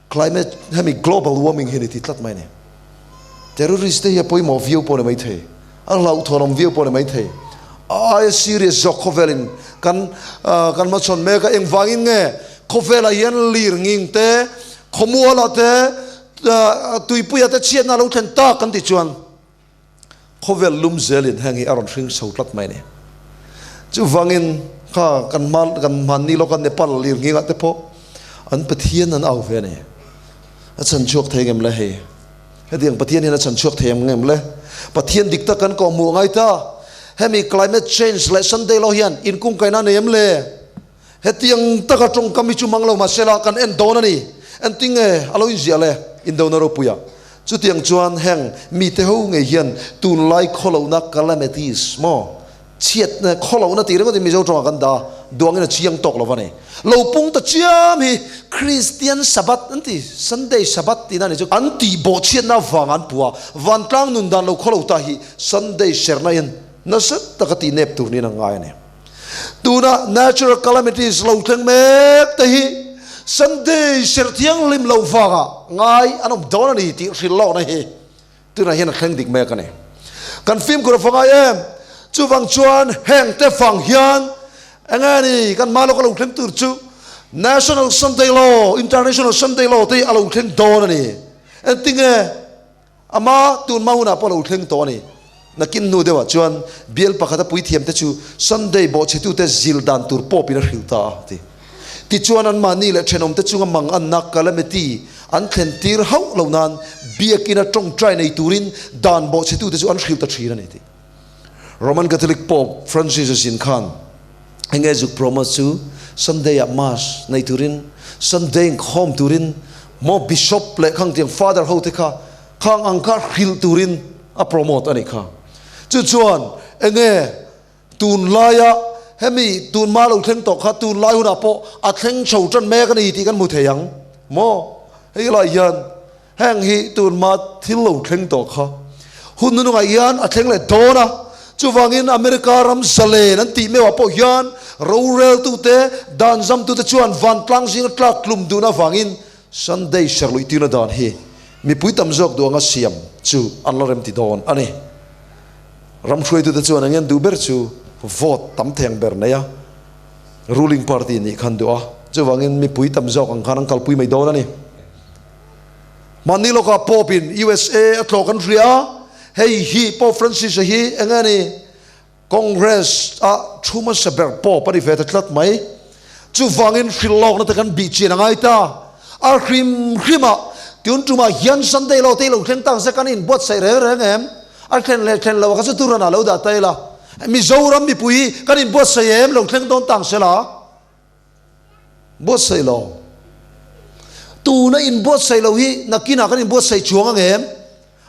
Climate hemi global warming hi ni ti tlat mai a ni. Terrorist te hi a pawimawh viau pawh a ni maithei, a hlauhthawnawm viau pawh a ni maithei. A aia serious zawk khawvelin kan kan hmachhawn mek a, engvangin nge khawvelah hian lir nging te, khawmualah te, tuipuiah te chhiatna a lo thlen tak kan tih chuan Khawvel lum zelin heng hi a rawn hring chho tlat mai a ni. Chuvangin kha kan hma kan hmanni lawka Nepal lir nghingah te pawh an Pathian an au ve a ni. A chhan chhuak thei ngem le hei? Hetiang Pathian hian a chhan chhuak thei ang ngem le? Pathian dik tak kan kawhhmuh a ngai ta. Hemi climate change leh Sunday law hian inkungkaihna a nei em le? Hetiang taka tawngkam hi chu mang lo mahsela kan en dawn a ni. Engtinge a lo inziah le? Indona ropuia. Chutiang chuan heng mite ho ngei hian tunlai khawlohna calamities maw chhiatna khawlohna tih ringawtin Mizo tawngah kan dah a, duangin a chiang tawk lo va ni. Lo pung ta chiam hi Kristian Sabbath an ti, Sunday Sabbath tihna a ni chu. An tih bawh chhiatna avanga an puh a, vantlang nun dan lo khawlo ta hi Sunday serna hian nasa taka tih nep tur niin an ngai a ni. Tuna natural calamities lo thleng mek te hi Sunday serh thianghlim lo vanga ngai an awm dawn a ni tih hrilh lawkna hi tunah hian a thleng dik mek a ni. Kan fimkhur a fa ngai em? Chuvang chuan heng te vang hian enge ni kan hma lawk a lo thleng tur chu National Sunday Law, International Sunday Law te hi a lo thleng dawn a ni. Engtinge ama tun hma hunah pawh a lo thleng tawh a ni. Nakin hnu deuhah chuan bial pakhata puithiamte chu Sunday bawhchhetute zil dan tur pawpin a hrilh ta a ti. Tichuan anmahni leh thenawmte chunga mang anna calamity an thlen tir hauh lo nan biakina tawngtai nei turin dan bawhchhetute chu an hrilh ta thin a ni ti. Roman Catholic Pope Francis a zin khan enge zuk promote chu Sunday ah Mass nei turin, Sunday inkhawm turin maw Bishop leh khang tiang Father ho te kha Khang ang kha hrilh turin a promote a nih kha. Chu chuan enge tunlaia hemi tunma lo thleng tawh kha tunlai hunah pawh a thleng chho tan mek a ni tih kan hmu thei ang maw? Hei lai hian heng hi tunma thil lo thleng tawh kha hun nunungah hian a thleng leh dawn a. Chuvangin America ram zalen an tih meuhah pawh hian roreltute, dan zamtute chuan vantlang zinga tlak tlum dun avangin Sunday serhluih tirna dan hi mipui tam zawk duh anga siam chu an la remti dawn a ni. Ram hruaitute chuan eng en duh ber chu vote tam theng ber nei a, ruling party nih khan duh a, chuvangin mipui tam zawk ang khan an kalpui mai dawn a ni. Hmanni lawkah Pope in USA a tlawh kan hria a, hei hi Pope Francis-a hi eng nge ni? Congress a thu hmasa ber pawp a ni ve ta tlat mai. Chuvangin hrilhlawkna te kan bih chian a ngai ta. A hrim hrimah tun tumah hian Sunday law te i lo thleng tak zek an inbuatsaih reng reng em? A thlen leh thlen loh a kha chu turanah lo dah ta ila. Mizoram mipui hi kan inbuatsaih em? Lo thleng dawn tang sela. Buatsaih lo. Tuna inbuatsaih lo hi nakinah kan inbuatsaih chuang ang em?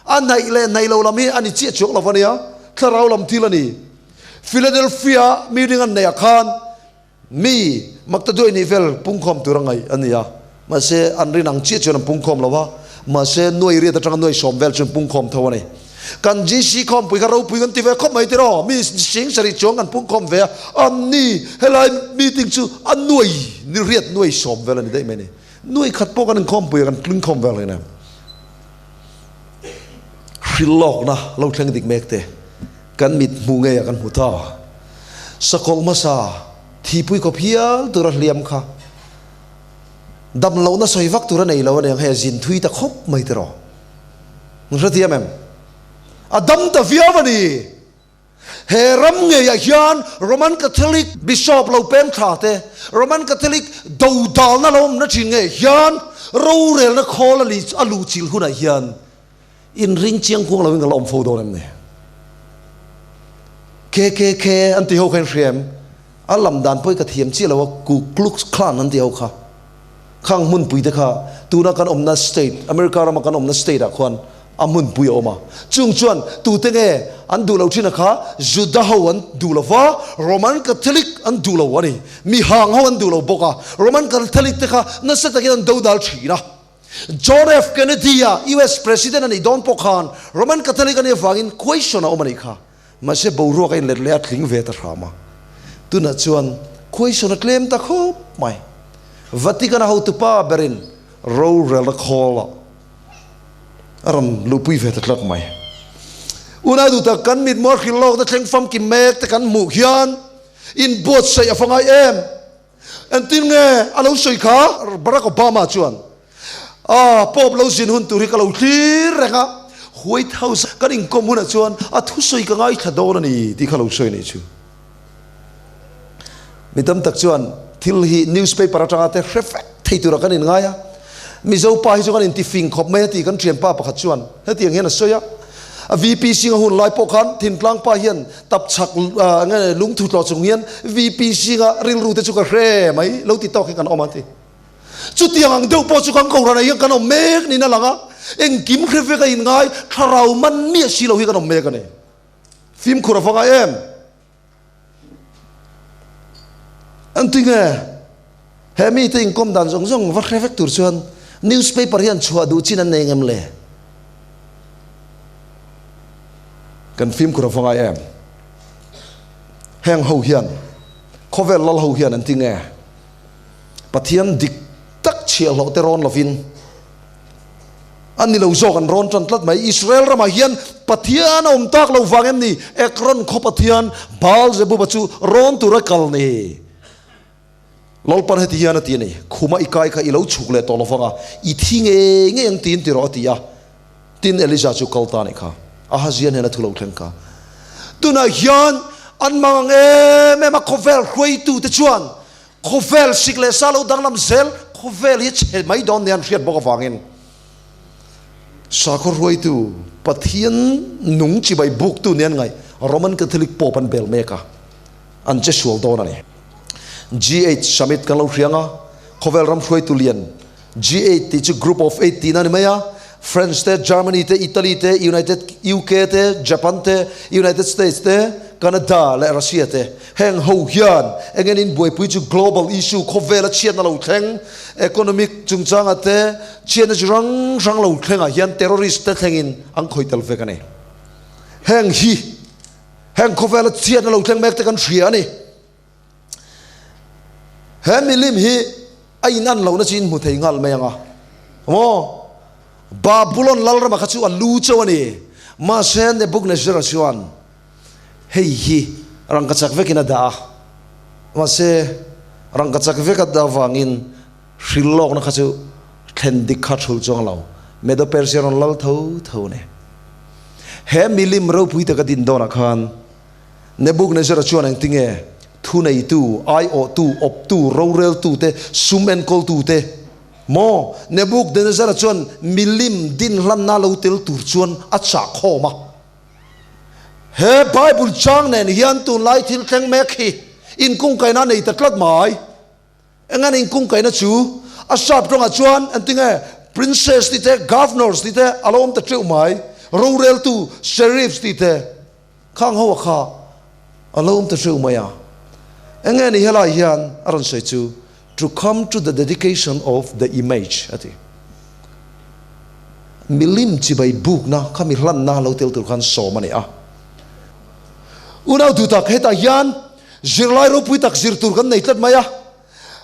A hnaih leh hnaih lo lam hi a ni chiah chuang lo a nia, thlarau lam thil a ni. Philadelphia meeting an neihah khan mi maktaduai nih vel pungkhawm tur a ngaih a ni a, mahse an rin ang chiah chuan an pungkhawm lo a, mahse nuai riat atanga nuai sawm vel chu an pungkhawm tho a ni. Kan GC khawmpui kha ropui kan ti ve khawp mai tiraw, mi sing sarih chuang kan pungkhawm ve a, an ni helai meeting chu a nuai ni riat nuai sawm vel a ni daih mai ni. Nuai khat pawh kan inkhawmpui a kan tling khawm vel reng em. Hrilhlawkna lo thleng dik mek te kan mit hmu ngei a kan hmu ta. Sakawlh hmasa thipui khawp hial tura hliam kha damlohna sawi vak tur a nei lo aniang hei a zin thui ta khawp mai tiraw. Min hrethiam em? A dam ta viau a ni. He ram ngeiah hian Roman Catholic Bishop lo pem thla te, Roman Catholic dodalna lo awmna thin ngeiah hian rorelna khawl a li a luh chil hunah hian inring chiang kuang loin ka la awm fo dawn em ni? KKK an ti ho kha in hria em? A lam dan pawh hi ka thiam chiah lo a, Ku Klux Klan an ti ho kha. Khang hmunpui te kha tuna kan awmna state, America rama kan awmna state ah khuan a hmunpui a awm a. Chung chuan tute nge an duh lo thin a kha Juda ho an duh lo va, Roman Catholic an duh lo a ni. Mi hang ho an duh lo bawk a. Roman Catholic te kha nasa takin an dodal thin a. John F. Kennedy a US President a nih dawn pawh khan Roman Catholic a nih avangin question a awm a nih kha. Mahse boruak a inlet leh a tling ve ta hram a. Tunah chuan question a tlem ta khawp mai. Vatican a hotupa berin rorelna khawl ah a rawn luhpui ve ta tlat mai. Unau duh tak kan mitmual hrilh lawkna thleng famkim mek te kan hmuh hian inbuatsaih a fa ngai em? Engtin nge a lo sawi kha? Barack Obama chuan, Ah, Pope lo zin hun tur hi ka lo thlir reng a, White House kan inkawm hunah chuan a thusawi ka ngaithla dawn a ni tih kha lo sawi a nih chu. Mi tam tak chuan thil hi newspaper atanga te hre fek thei tura kan inngai a, Mizo pa hi chu kan intifing khawp mai a ti kan thianpa pakhat chuan hetiang hian a sawi a, a VP Singh a hun lai pawh khan Thintlang pa hian tap chhak nge lungthu tlawh chung hian VP Singh a rilru te chu ka hre mai lo ti tawk hi kan awm a ti. Chutiang ang deuh pawh chu kan Kohhranah hian kan awm mek niin a lang a, engkim hre vek a inngai thlarau man miah si lo hi kan awm mek a ni. Fimkhur a va ngai em? An ti nge? He mite inkawm dan zawng zawng va hre vek tur chuan newspaper hian chhuah duh chin an nei ngem le? Kan fimkhur a va ngai em? Heng ho hian, khawvel lal ho hian an ti nge? Pathian dik tak chhiahhlawh te rawn lovin. A ni lo zawk an rawn tan tlat mai. Israel ramah hian Pathian a awm tak lo vang em ni? Ekron khaw Pathian Baal-zebuba chu rawn tura kal ni. Lalpan heti hian a ti a ni, Khuma i kai kha i lo chhuk leh tawh lo vang a, i thi ngei ngei ang tiin ti rawh a ti a. Tin, Elija chu kal ta a nih kha. Ahazia hnena thu lo thleng kha. Tunah hian an mang ang em em a, khawvel hruaitute chuan khawvel sik leh sa lo danglam zel, khawvel hi chhe mai dawn nia an hriat bawk avangin sakhaw hruaitu Pathian nung chibai buktu nia an ngaih Roman Catholic Pope an bel mek a. An che sual dawn a ni. G8 Summit kan lo hriang a, khawvel ram hruaitu lian G8 tih chu Group of Eight tihna a ni mai a, France te, Germany te, Italy te, United UK te, Japan te, United States te, Canada leh Russia te. Heng ho hian eng en in buaipui chu global issue khawvela chhiatna lo thleng, economic chungchanga te, chhiatna chi hrang hrang lo thlengah hian terrorist te thlengin an khawih tel vek a ni. Heng hi Heng khawvela chhiatna lo thleng mek te kan hria a ni. He milim hi a in an lohna chu in hmu thei nghal mai ang a. Maw? Babulon lalrama kha chu a lu chauh a ni. Mahse Nebuchadnezzar chuan hei hi rangkachak vekin a dah a. Mahse rangkachak vek a dah avangin hril lawkna kha chu thlen dik kha thul chuang lo. Medo-Persia rawn lal tho tho a ni. He milim ropui taka din dawnah khan Nebuchadnezzar chuan engtinge thuneitu, aiawhtu, awptu, roreltute, sum enkawltute maw? Nebuchadnezzar chuan milim din hlanna lo tel tur chuan a chah khawm a. He Bible chang nen hian tunlai thil thleng mek hi inkungkaina a nei ta tlat mai. Engan inkungkaihna chu a sap tawngah chuan engtinge princess tih te, governors tih te a lo awm ta teuh mai, roreltu, sheriffs tih te khang ho a kha a lo awm ta teuh mai a. Enge ni helai hian a rawn sawi chu to come to the dedication of the image a ti. Milim chibai bukna kha mi hlanna lo tel tur khan sawm a ni a. Unau duhtak hetah hian Zirlai ropui tak zir tur kan nei tlat mai a,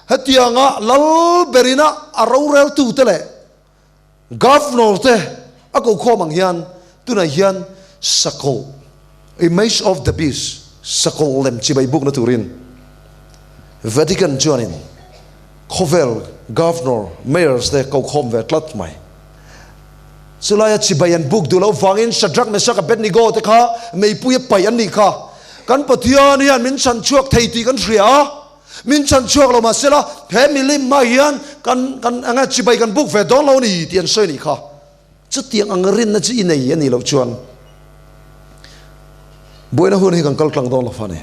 hetianga lal berina a roreltute leh Governor te a ko khawm ang hian tunah hian sakawlh, image of the beast, sakawlh lem chibai bukna turin Vatican chuanin khawvel Governor, Mayors te ko khawm ve tlat mai. Chulaia chibai an buk duh loh vangin Shadrach, Meshach, Abednego te kha meipui a paih an nih kha. Kan Pathian hian min chhan chhuak thei tih kan hria a, min chhan chhuak lo mahsela he milim hmai hian kan kan enge chibai kan buk ve dawn lo a ni tih an sawi a nih kha. Chutiang ang rinna chu i nei a nih loh chuan buaina hun hi kan kal tlang dawn lo fa ni.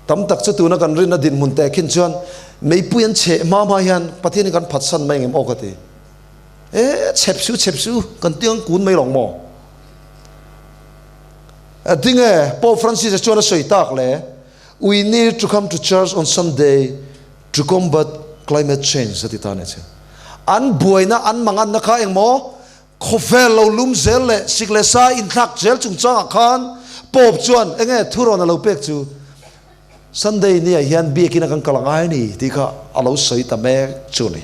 Tam tak chu tuna kan rinna dinhmun teh khin chuan meipui an cheh hma hma hian Pathian hi kan phatsan mai engem aw ka ti. E chhep su chhep su kan tiang kun mai lawng maw? A tinge Pope Francis a chuan a sawi tak le, We need to come to church on Sunday to combat climate change a ti ta nih chu. An buaina an manganna kha engmaw khawvel lo lum zel leh sik leh sa inthlak zel chungchangah khan Pope chuan enge thurawn a lo pek chu Sunday ni ah hian biakina kan kal angai a ni tih kha a lo sawi ta mek chu a ni.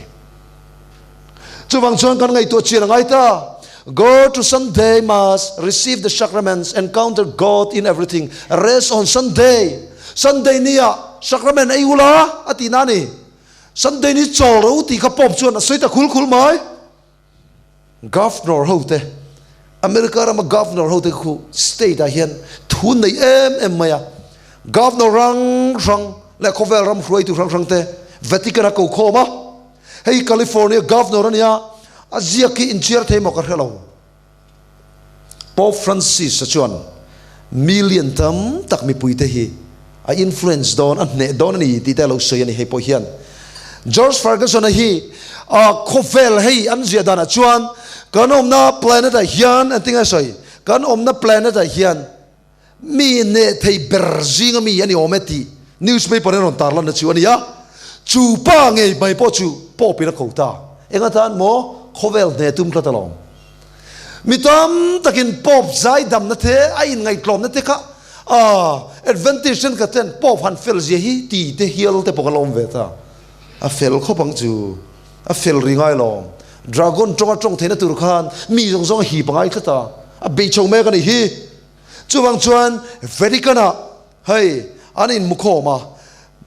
Chuvang chuan kan ngaihtuah chian angai ta. Go to Sunday Mass, receive the sacraments, encounter God in everything, rest on Sunday. Sunday ni ah sacrament ei ula a tihna a ni. Sunday ni chawl ro tih kha Pope chuan a sawi ta khul khul mai. Governor ho te, America rama Governor ho te khu state ah hian thu nei em em mai a. Governor hrang hrang leh khawvel ram hruaitu hrang hrang te Vatican a ko khawm a. Hei California Governor a nia, a ziak hi inchhiar thei maw ka hre lo. Pope Francis a chuan million tam tak mipui te hi a influence dawn, a hneh dawn a ni tih te a lo sawi a ni hei pawh hian. George Ferguson a hi a khawvel hei an ziah danah chuan kan awmna planet ah hian an ti nge sawi, kan awmna planet ah hian mi hneh thei ber zinga mi a ni awm e tih newspaper in rawn tarlanna chu a ni a, chu pa ngei mai pawh chu Pope in a ko ta. Engatan maw khawvel hneh tum tlat alawm. Mi tam takin Pope zaidamna te a inngaihtlawmna te kha a advantage then khat ten Pope han fel zia hi ti te hial te pawh ka la awm ve ta. A fel khawp ang chu. A fel ri ngai lawm. Dragon ṭawnga ṭawng theihna tur khan mi zawng zawng a hip a ngai tlat a, a bei chho mek a nih hi. Chuvang chuan Vatican-ah hei an inhmukhawm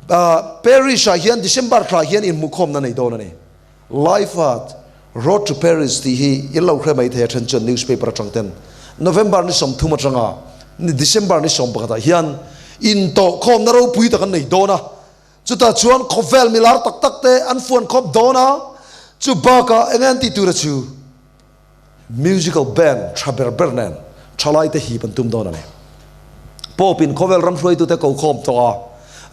a, Paris-ah hian December thlah hian inhmukhawmna nei dawn a ni. Life at Road to Paris tih hi in lo hre mai thei a then chuan newspaper atang ten November ni 30 atanga ni December ni 11 ah hian intawhkhawmna ropui tak an nei dawn a, chutah chuan khawvel milar tak tak te an fuan khawp dawn a, chu bakah enge an tih tur a chu musical band tha ber ber nen thalai te hip an tum dawn a ni. Pope in khawvel ram hruaitu te ko khawm tawh a,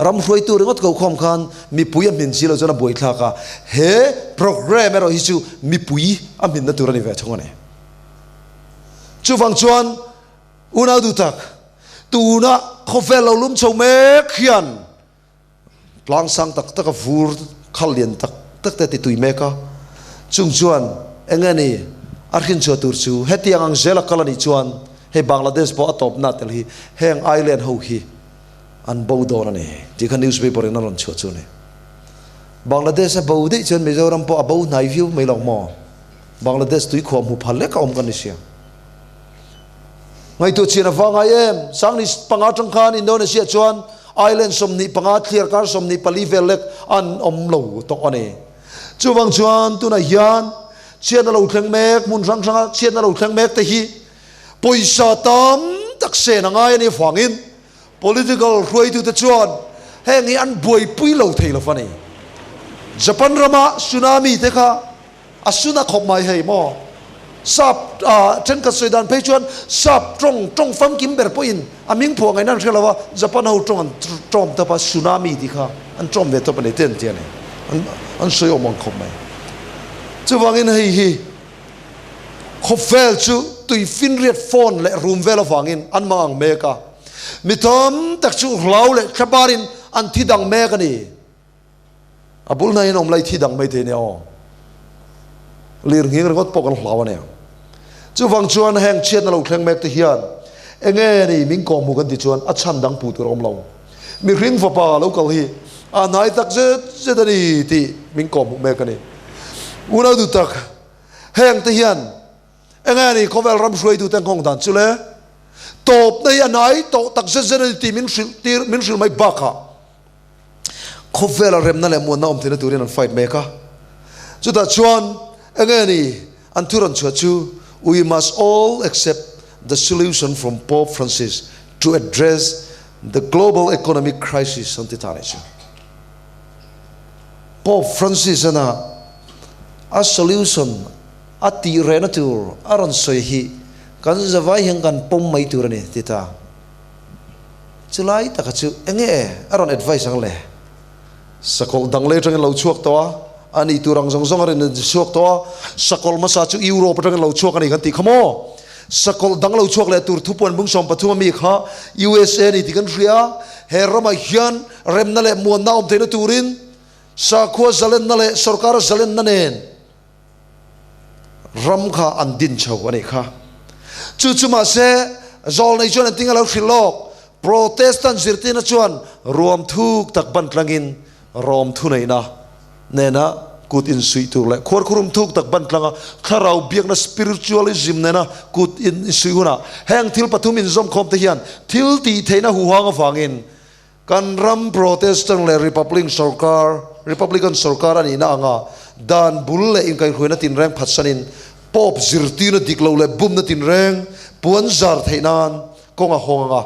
ram hruaitu ringawt ko khawm khan mipui a hmin si lo chuan a buaithlak a, he programme erawh hi chu mipui a hminna tur a ni ve thung a ni. Chuvang chuan unau duh tak, tuna khawvel lo lum chho mek hian Tlang sang tak taka vur khal lian tak tak te ti tui mek a, chung chuan eng nge ni a hrinchhuah tur chu hetiang ang zela kal a nih chuan hei Bangladesh pawh a tawpna tel hi heng island ho hi an bo dawn a ni tih kha newspaper in a rawn chhuah chu a ni. Bangladesh a bo daih chuan Mizoram pawh a bo hnai viau mai lo maw? Bangladesh tuikhuah hmu phal lek a awm kan ni sia. Ngaihtuah chian a va ngai em? Sangni panga atang khan Indonesia chuan island 25 thliar kar 24 vel lek an awm lo tawh a ni. Chuvang chuan tunah hian chhiatna lo thleng mek, hmun hrang hranga chhiatna lo thleng mek te hi pawisa tam tak sen a ngai a nih avangin political hruaitute chuan heng hi an buaipui lo thei lo a ni. Japan rama tsunami te kha A sun a khawp mai hei maw? Sap thenkhat sawi dan phei chuan sap tawng tawng famkim ber pawhin a hming phuah ngaihna an hre lo a, Japan ho tawng an tawm tawp a, tsunami tih kha an tawm ve tawp a ni te an ti a ni. An sawi awm ang khawp mai. Chuvangin hei hi khawvel chu tui finriat phone leh rum vel avangin an mang ang mek a, mi tam tak chu hlau leh thlabarin an thi dang mek a ni. A bul hnaiin awm lai thi dang mai thei nia aw. Lir nghing ringawt pawh kan hlau a nia. Chuvang chuan heng chhiatna lo thleng mek te hian enge ni min kawng hmu kan ti chuan a chhan dang puh tur a awm lo. Mihring fapa lo kal hi a hnai tak zet zet a ni tih min kawng hmuh mek a ni. Unau duh tak, heng te hian Enge ni khawvel ram hruaitu te nghawng dan chu le? Tawpna hi a hnai tawh tak zet zet a ni tih min hrilh tir min hrilh mai bakah khawvela remna leh muanna awm theihna turin an fight mek a. Chutah chuan enge ni an thu rawn chhuah chu We must all accept the solution from Pope Francis to address the global economic crisis an ti ta nih chu. Pope Francis ana a solution A tih rehna tur a rawn sawi hi kan zavai hian kan pawm mai tur a ni, ti ta. Chulai taka chu enge a rawn advice ang le? Sakawlh dang lei atangin lo chhuak tawh a, a nih tur ang zawng zawng a rawn inchhuak tawh a, sakawlh hmasa chu Europe atangin lo chhuak a ni kan tih kha maw? Sakawlh dang lo chhuak leh tur thupuan bung 13 a mi kha USA a ni tih kan hria a, he ramah hian remna leh muanna awm theihna turin sakhua zalenna leh sorkar zalenna nen, Ram kha an din chho a nih kha. Chu chu mahse, zawlnei chuan an tinga lo hrilh lawk. Protestant zirtirna chuan ruam thuk tak ban tlangin rawm thuneihna nena kut insuih tur leh khuarkhurum thuk tak ban tlanga thlarau biakna spiritualism nena kut insuih hunah heng thil pathum inzawmkhawm te hian thil tih theihna huhang avangin Kan ram Protestant leh Republic sorkar, Republican sorkar a nihna anga dan bul leh inkaihhruaina tinreng phatsanin Pope zirtirna dik lo leh bumna tinreng puan zar theih nan kawng a hawng anga.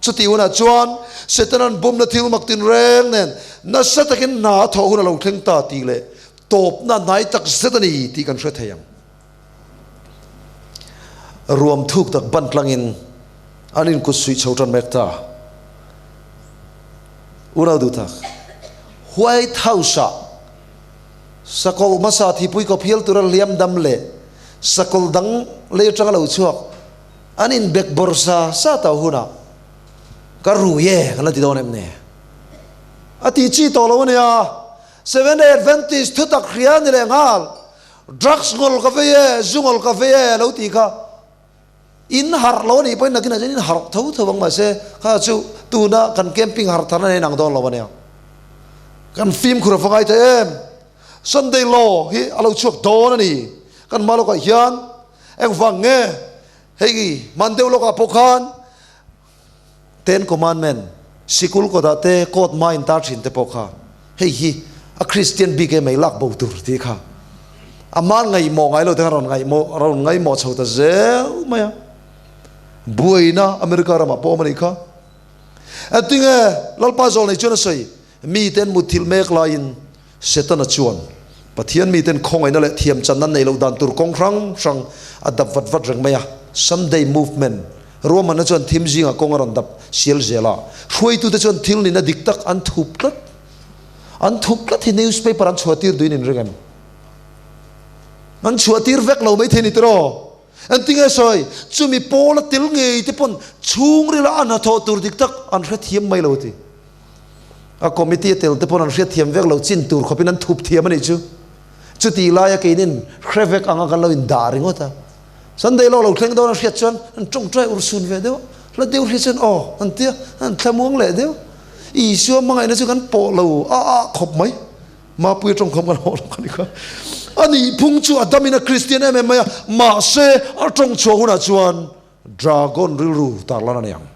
Chutih hunah chuan Setanan bumna thil mak tinreng nen nasa takin hna a thawh hun a lo thleng ta tih leh tawpna hnai tak zet a ni tih kan hre thei ang. Ruam thuk tak ban tlangin an inkut suih chho tan mek ta. Unau duh tak, White House-ah sakawlh hmasa thipui kawp hial tura hliam dam leh sakawlh dang lei atanga lo chhuak an inbek bawr sa sa tau hunah ka rui e kan la ti dawn em ni? A ti chi tawh lo a nia. Seventh-day Adventist thutak hria ni leh nghal. Drugs ngol ka vei e, zu ngol ka vei e lo tih kha in harh lo a nih pawhin nakinah chuan in harh tho tho ang mahse kha chu tuna kan camping harh tharna nen ang dawn lo a nia. Kan fimkhur a va ngai ta em? Sunday law hi a lo chhuak dawn a ni. Kan hma lawkah hian engvang nge hei hman deuh lawkah pawh khan Ten Commandment, sikul kawtah te court hma in tar thin te pawh kha hei hi a Kristian bik em ei lak bo tur tih kha a man ngaihmawh ngai lo te khan rawn ngaihmawh rawn ngaihmawh chho ta zel mai a. Buaina America ramah pawh awm a nih kha. Engtinge Lalpa Zawlnei chuan a sawi? Miten mutthilh mek laiin Setana chuan Pathian miten khawngaihna leh thiamchanna neih loh dan tur kawng hrang hrang a dap vat vat reng mai a. Sunday Movement ruahmanna chuan thim zingah kawng a rawn dap sial zel a, hruaitute chuan thil nihna dik tak an thup tlat. An thup tlat hi newspaper an chhuahtir duhin in ring em? An chhuahtir vek lo maithei ni tiraw? Engtinge sawi? Chumi pawla tel ngei te pawn chhungrila a hnathawh tur dik tak an hrethiam mai lo ti. A committee a tel te pawn an hriatthiam vek lo chin tur khawpin an thup thiam a nih chu. Chutih laia keinin hre vek anga kan lo indah ringawt a. Sunday law lo thleng dawn a hriat chuan an tawngtai ur sun ve deuh a, hla deuh hriat chuan aw an tia, an thlamuang leh deuh. Isua hmangaihna chu kan pawh lo a a khawp mai. Mapuia tawngkham kan hawh lo kha ni kha. A nih phung chu a damin a Kristian em em mai a, mahse a tawng chhuah hunah chuan Dragon rilru tarlan a ni ang.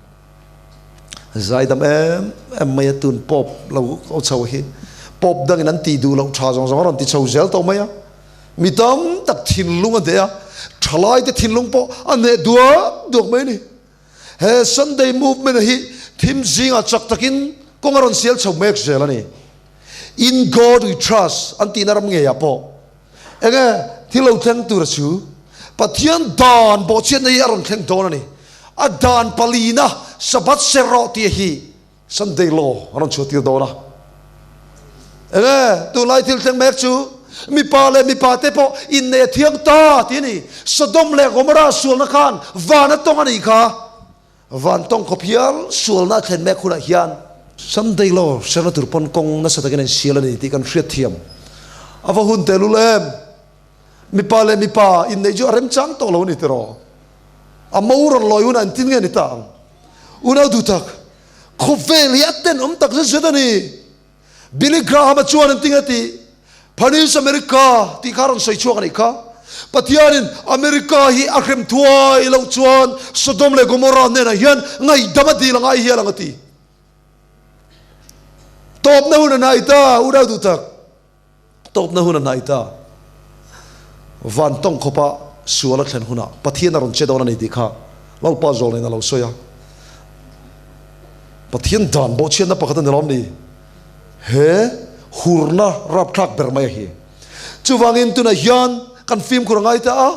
Zaidam em em mai a tun pawp lo ko chho hi. Pawp dangin an tih duh loh tha zawng zawng a rawn ti chho zel tawh mai a. Mi tam tak thinlung a hneh a, thalaite thinlung pawh a hneh duak duak mai a ni. He Sunday movement hi thim zingah chak takin kawng a rawn sial chho mek zel a ni. In God we trust an tihna ram ngeiah pawh Enge thil lo thleng tur chu Pathian dan bawhchhiatna hi a rawn thleng dawn a ni. A dan palina Sabbath ser rawh tih hi Sunday law a rawn chhuah tir dawn a. Enge tunlai thil thleng mek chu mipa leh mipa te pawh innei a thiang ta tih a ni. Sodom leh Gomorrah sualna khan van a tawng a nih kha. Van tawng khawp hial sualna a thlen mek hunah hian Sunday law serna tur pawn kawng nasa takin an sial a ni tih kan hriat thiam. A va hun tehlul em! Mipa leh mipa inneih chu a remchang tawh lo a ni tiraw? A mo rawn lawi hunah engtin nge ni ta ang? Unau duh tak, khawvel hi a tenawm tak zet zet a ni. Billy Graham-a chuan engtin a tih? Phanis America tih kha a rawn sawi chhuak a nih kha. Pathianin America hi a hrem thuai loh chuan Sodom leh Gomorrah hnenah hian ngaihdam a dil a ngai hial ang a ti. Tawpna hun a hnai ta, unau duh tak. Tawpna hun a hnai ta. Van tawng khawpa sual a thlen hunah Pathian a rawn che dawn a ni tih kha Lalpa zawlnain a lo sawi a. Pathian dan bawhchhiatna pakhat a ni lawm ni? He hurna rapthlak ber mai a hi. Chuvangin tunah hian kan fimkhur a ngai ta a,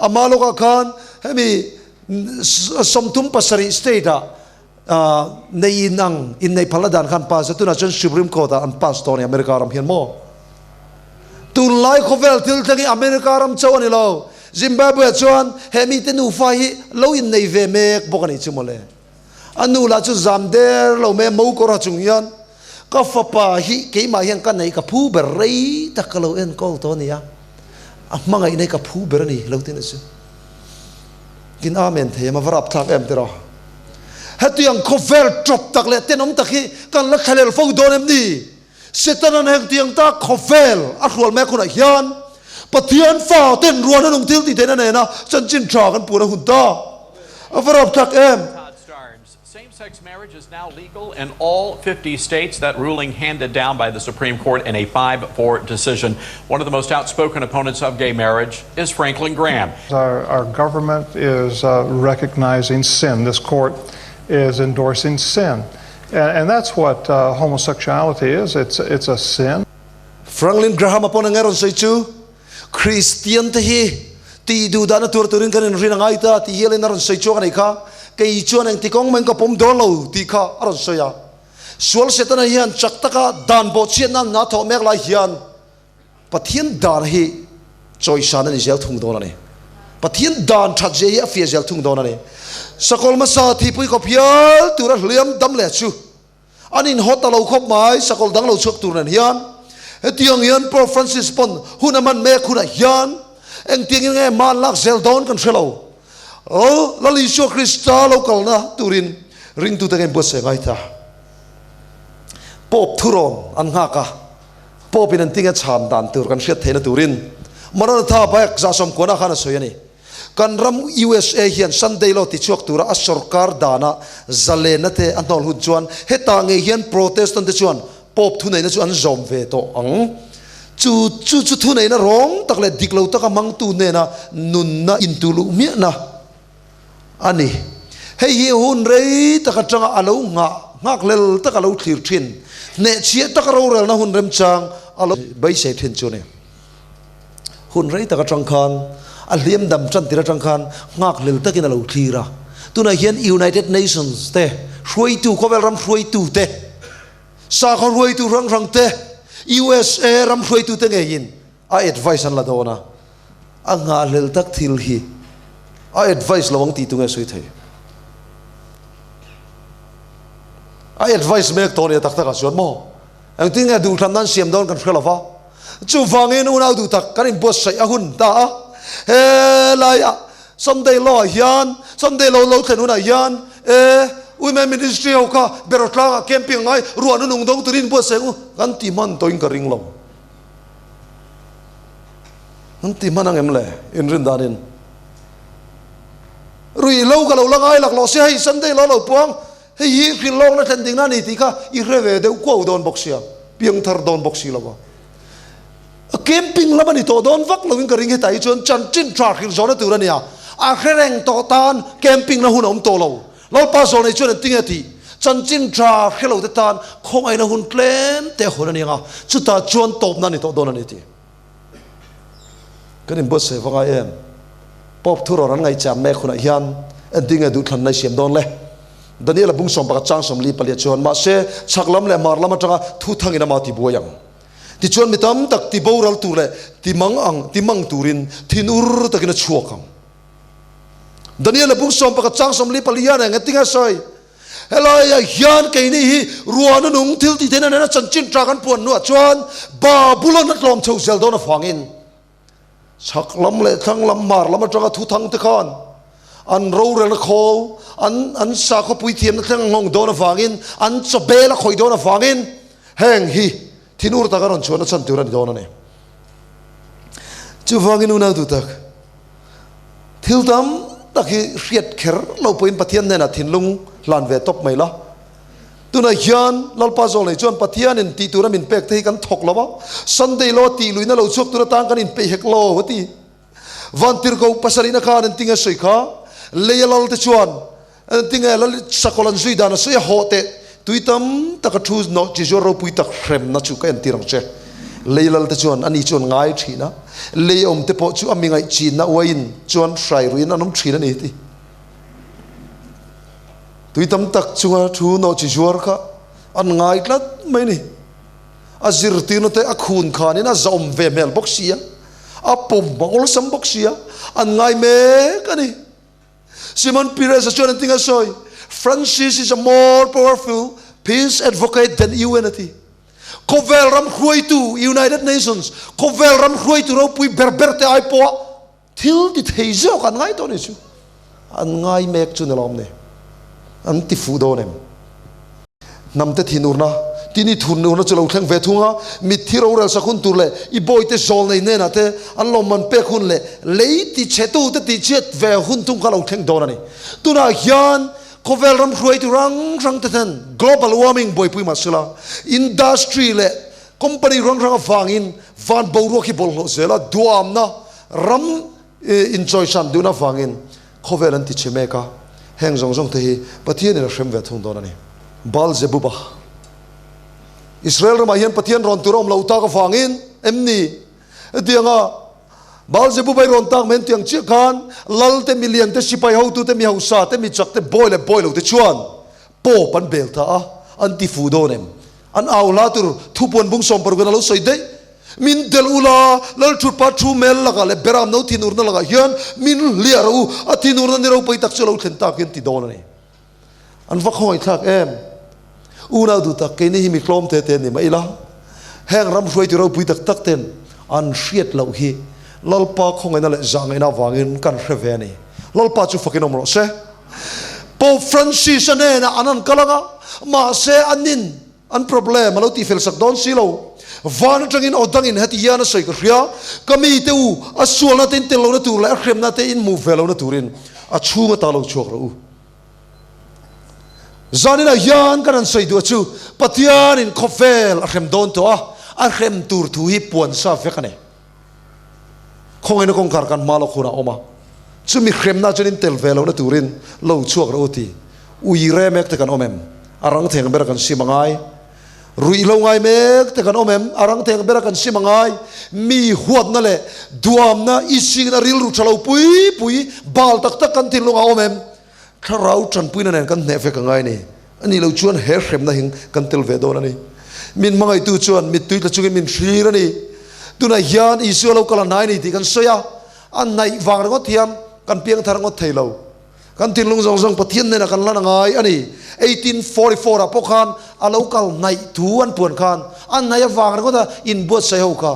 ama lawkah khan hemi 37 state ah nei in ang inneih phalna dan khan pass a, tunah chuan Supreme Court ah an pass tawh a ni America ram hian maw? Tunlai khawvel thil thleng hi America ram chauh a ni lo, Zimbabwe ah chuan he mite nufa hi lo innei ve mek bawk a nih chu mawle. A nu lah chu zam der lo mai a, mo kawr ha chung hian, Ka fapa hi keimah hian ka neih ka phu ber rei tak ka lo enkawl tawh a ni a, a hmangaihna hi ka phu ber a ni lo tin a chu. Tin Amen thei em a va rapthlak em tiraw. Hetiang khawvel tawp tak leh tenawm tak hi kan la thlalel fo dawn em ni? Setanan hengtiang ta khawvel a hrual mek hunah hian Pathian fa ten ruahna nung thil tih theihna nena chanchin tha kan puan a hun ta. A va rapthlak em! Same-sex marriage is now legal in all 50 states. That ruling handed down by the Supreme Court in a 5-4 decision. One of the most outspoken opponents of gay marriage is Franklin Graham. Our, our government is uh, recognizing sin. This court is endorsing sin. And, and that's what uh, homosexuality is it's, it's a sin. Franklin Graham a pawn enge rawn sawi chu, Kristian te hi tih duh dahna tur turin kan inrin a ngai ta tih hialin a rawn sawi chhuak a nih kha. Kei chuan engti kawng maiin ka pawm dawn lo tih kha a rawn sawi a. Sual Setana hian chak taka dan bawhchhiatna an hna thawh mek lai hian Pathian dan hi chawisan a ni zel thung dawn a ni. Pathian dan that zia hi a fiah zel thung dawn a ni. Sakawlh hmasa thihpui khawp hial tura hliam dam leh chu an inhaw ta lo khawp mai, sakawlh dang lo chhuak tur nen hian. Hetiang hian Pope Francis pawn hun a hman mek hunah hian engtiangin nge hma an lak zel dawn kan hre lo. Aw, Lal Isua Krista lo kalna turin ringtute ka inbuatsaih ngai ta. Pope thurawn an nghak a. Pope in an tinge chhan dan tur kan hriat theihna turin Maranatha Baek 190 khan a sawi a ni. Kan ram USA hian Sunday Law tichhuak tura a sorkar dana zalenna te a hnawl hun chuan hetah ngei hian Protestant te chuan Pope thuneihna chu an zawm ve tawh ang. Chu chu chu thuneihna rawng tak leh dik lo taka hmangtu hnena nunna intuluh miahna a ni. Hei hi hun rei tak atanga a lo nghah nghakhlel taka lo thlir thin, hnehchhiah taka rorelna hun remchang a lo beisei thin chu a ni. Hun rei tak atang khan a hliam dam tan tir atang khan nghakhlel takin a lo thlir a. Tunah hian United Nations te hruaitu, khawvel ram hruaitu te, sakhaw hruaitu hrang hrang te, USA ram hruaitu te ngeiin a advice an la dawn a. A nghahhlel tak thil hi a advice lo ang tih tunge sawi thei? A advice mek tawh nia tak takah chuan maw? Engtin nge duhthlam nan siam dawn kan hre lo va. Chuvangin unau duh tak kan inbuatsaih a hun ta a. Helaiah Sunday law ah hian, Sunday law lo thlen hunah hian e Women Ministry ho kha beraw tlangah camping a ngai, ruah nunung dawng turin inbuatsaih ang u kan ti hman tawhin ka ring lo. An ti hman ang em le? Inrin danin. Ruihhlo ka lo la ngai lak lo sia hei Sunday law lo puang. Hei hi hrilh lawkna thlen ding na a ni tih kha i hre ve deuh kuau dawn bawk sia, piang thar dawn bawk si lo va. A camping lam a ni tawh dawn vak loin ka ring hetah hi chuan chanchin tha hrilh zawhna tur a nia. A hre reng tawh tan camping na hun a awm tawh lo. Lalpa zawh nei chuan engtinge a tih? Chanchin tha hre lo te tan khawngaihna hun tlem te a hawn a ni ang a, chutah chuan tawpna a ni tawh dawn a ni tih. Kan inbuatsaih va ngai em? Pope thurawn an ngaihcham mek hunah hian entinge duhthlanna i siam dawn le? Daniel-a bung 11 chang 44 chuan, Mahse, chhak lam leh hmar lam atanga thu thangin ama tibuai ang. Tichuan mi tam tak tiboral tur leh timang ang timang turin thinur takin a chhuak ang. Daniel-a bung 11 chang 44 hian engetinge a sawi? Helaiah hian keini hi ruahna nung thil tih theihna nena chanchin tha kan puan hnuah chuan Babulon a tlawm chho zel dawn avangin chhak lam leh thlang lam hmar lam atanga thu thang te khan an rorelna khawl an an sakhaw puithiamna thleng a nghawng dawn avangin an chawbel a khawih dawn avangin heng hi thinur taka rawn chhuahna chhan tur a ni dawn a ni. Chuvangin unau duh tak. Thil tam tak hi hriat kher lo pawhin Pathian hnenah thinlung hlan ve tawp mai la. Tunah hian Lalpa Zawlnei chuan Pathianin tih tura min pek te hi kan thawk lo a, Sunday law tih luihna lo chhuak tur atan kan inpeih hek lo a ti. Vantirhkoh pasarihna khan engtinge sawi kha? Leia lal te chuan engtinge lal sakawlh an zui dan a sawi a, Hawh teh, tui tam taka thu nawh chi zuar ropui tak hremna chu ka entir ang che. Lei lal te chuan ani chuan ngai thin a, lei awm te pawh chu a mi ngaih chinna uaiin chuan hrai ruiin an awm thin a ni ti. Tui tam tak chunga thu nawh chi zuar kha an ngai tlat mai ni. A zirtirna te a khun khanin a zahawm ve hmel bawk si a, a pawm a awlsam bawk si a, an ngai mek a ni. Simon Peres-a chuan engtin a sawi? Francis is a more powerful peace advocate than UN a ti. Khawvel ram hruaitu, United Nations, khawvel ram hruaitu ropui ber ber te ai pawha thil ti thei zawk an ngai tawh ni chu. An ngai mek chu ni lawm ni. An ti fuh dawn em? Hnam te thinurna, tin i thunurna chu lo thleng ve thung a, mitthi rorel sak hun tur leh i bawite zawl nei hnenah te an lawmman pek hun leh lei ti chhetu te tihchhiat ve hun thung kha lo thleng dawn a ni. Tunah hian khawvel ram hruaitu rang rang te ten global warming buaipui mah sela, industry leh company rang rang avangin van boruak hi bawlhhlawh zel a, duamna ram inchawisan duhna avangin Khawvel an ti chhe mek a, heng zawng zawng te hi Pathianin a hrem ve thung dawn a ni. Baal-zebuba. Israel ramah hian Pathian rawn tur a awm lo tak avangin em ni? Hetianga Baal-zebuba i rawn tak mai an tiang chiah khan lal te, milian te, sipai hotu te, mi hausa te, mi chak te, bawi leh bawi lo te chuan pawp an bel ta a, an ti fuh dawn em? An au hla tur thupuan bung 60 in a lo sawi daih. Min delh u la, Lalthutpa thu mel lakah leh Beram no thinurna lakah hian min hliah rawh u, a thinurna ni ropui tak chu a lo thlen tak hian ti dawn a ni. An va khawngaihthlak em! Unau duh tak, keini hi mi tlawm te te ni mah ila, heng ram hruaitu ropui tak tak ten an hriat loh hi Lalpa khawngaihna leh zahngaihna avangin kan hre ve a ni. Lalpa chu fakin awm rawh se. Pope Francis-a hnenah an han kal ang a, mahse anin. An problem a lo tihfel sak dawn si lo. Van atangin aw dangin heti hian a sawi ka hria, Ka mite u, a sualna te in tel lohna tur leh a hremna te in hmuh ve lohna turin a chhung ata lo chhuak rawh u. Zaninah hian kan han sawi duh a chu, Pathianin khawvel a hrem dawn tawh a, a hrem tur thu hi puan sa vek a ni. Khawngaihna kawngkhar kan hma lawk hunah a awm a, chumi hremna chuan in tel ve lohna turin lo chhuak rawh u ti. Ui re mek te kan awm em? A rang theng bera kan sim a ngai. Ruih lo ngai mek te kan awm em? A rang theng bera kan sim a ngai. Mi huatna leh duamna, isingna rilru tha lo pui pui, bal tak tak kan thinlung a awm em? Thlarau tanpuina nen kan hneh vek a ngai ni. A nih loh chuan he hremna hing kan tel ve dawn a ni. Min hmangaihtu chuan mittui tla chungin min thlir a ni. Tunah hian Isua lo kal a hnai ni tih kan sawi a, a hnaih vang ringawt hian kan piang thar ngawt thei lo. Kan thinlung zawng zawng Pathian hnenah kan lan a ngai a ni. 1844 ah pawh khan a lo kal hnaih thu an puan khan a hnaih avang ringawt a inbuatsaih ho kha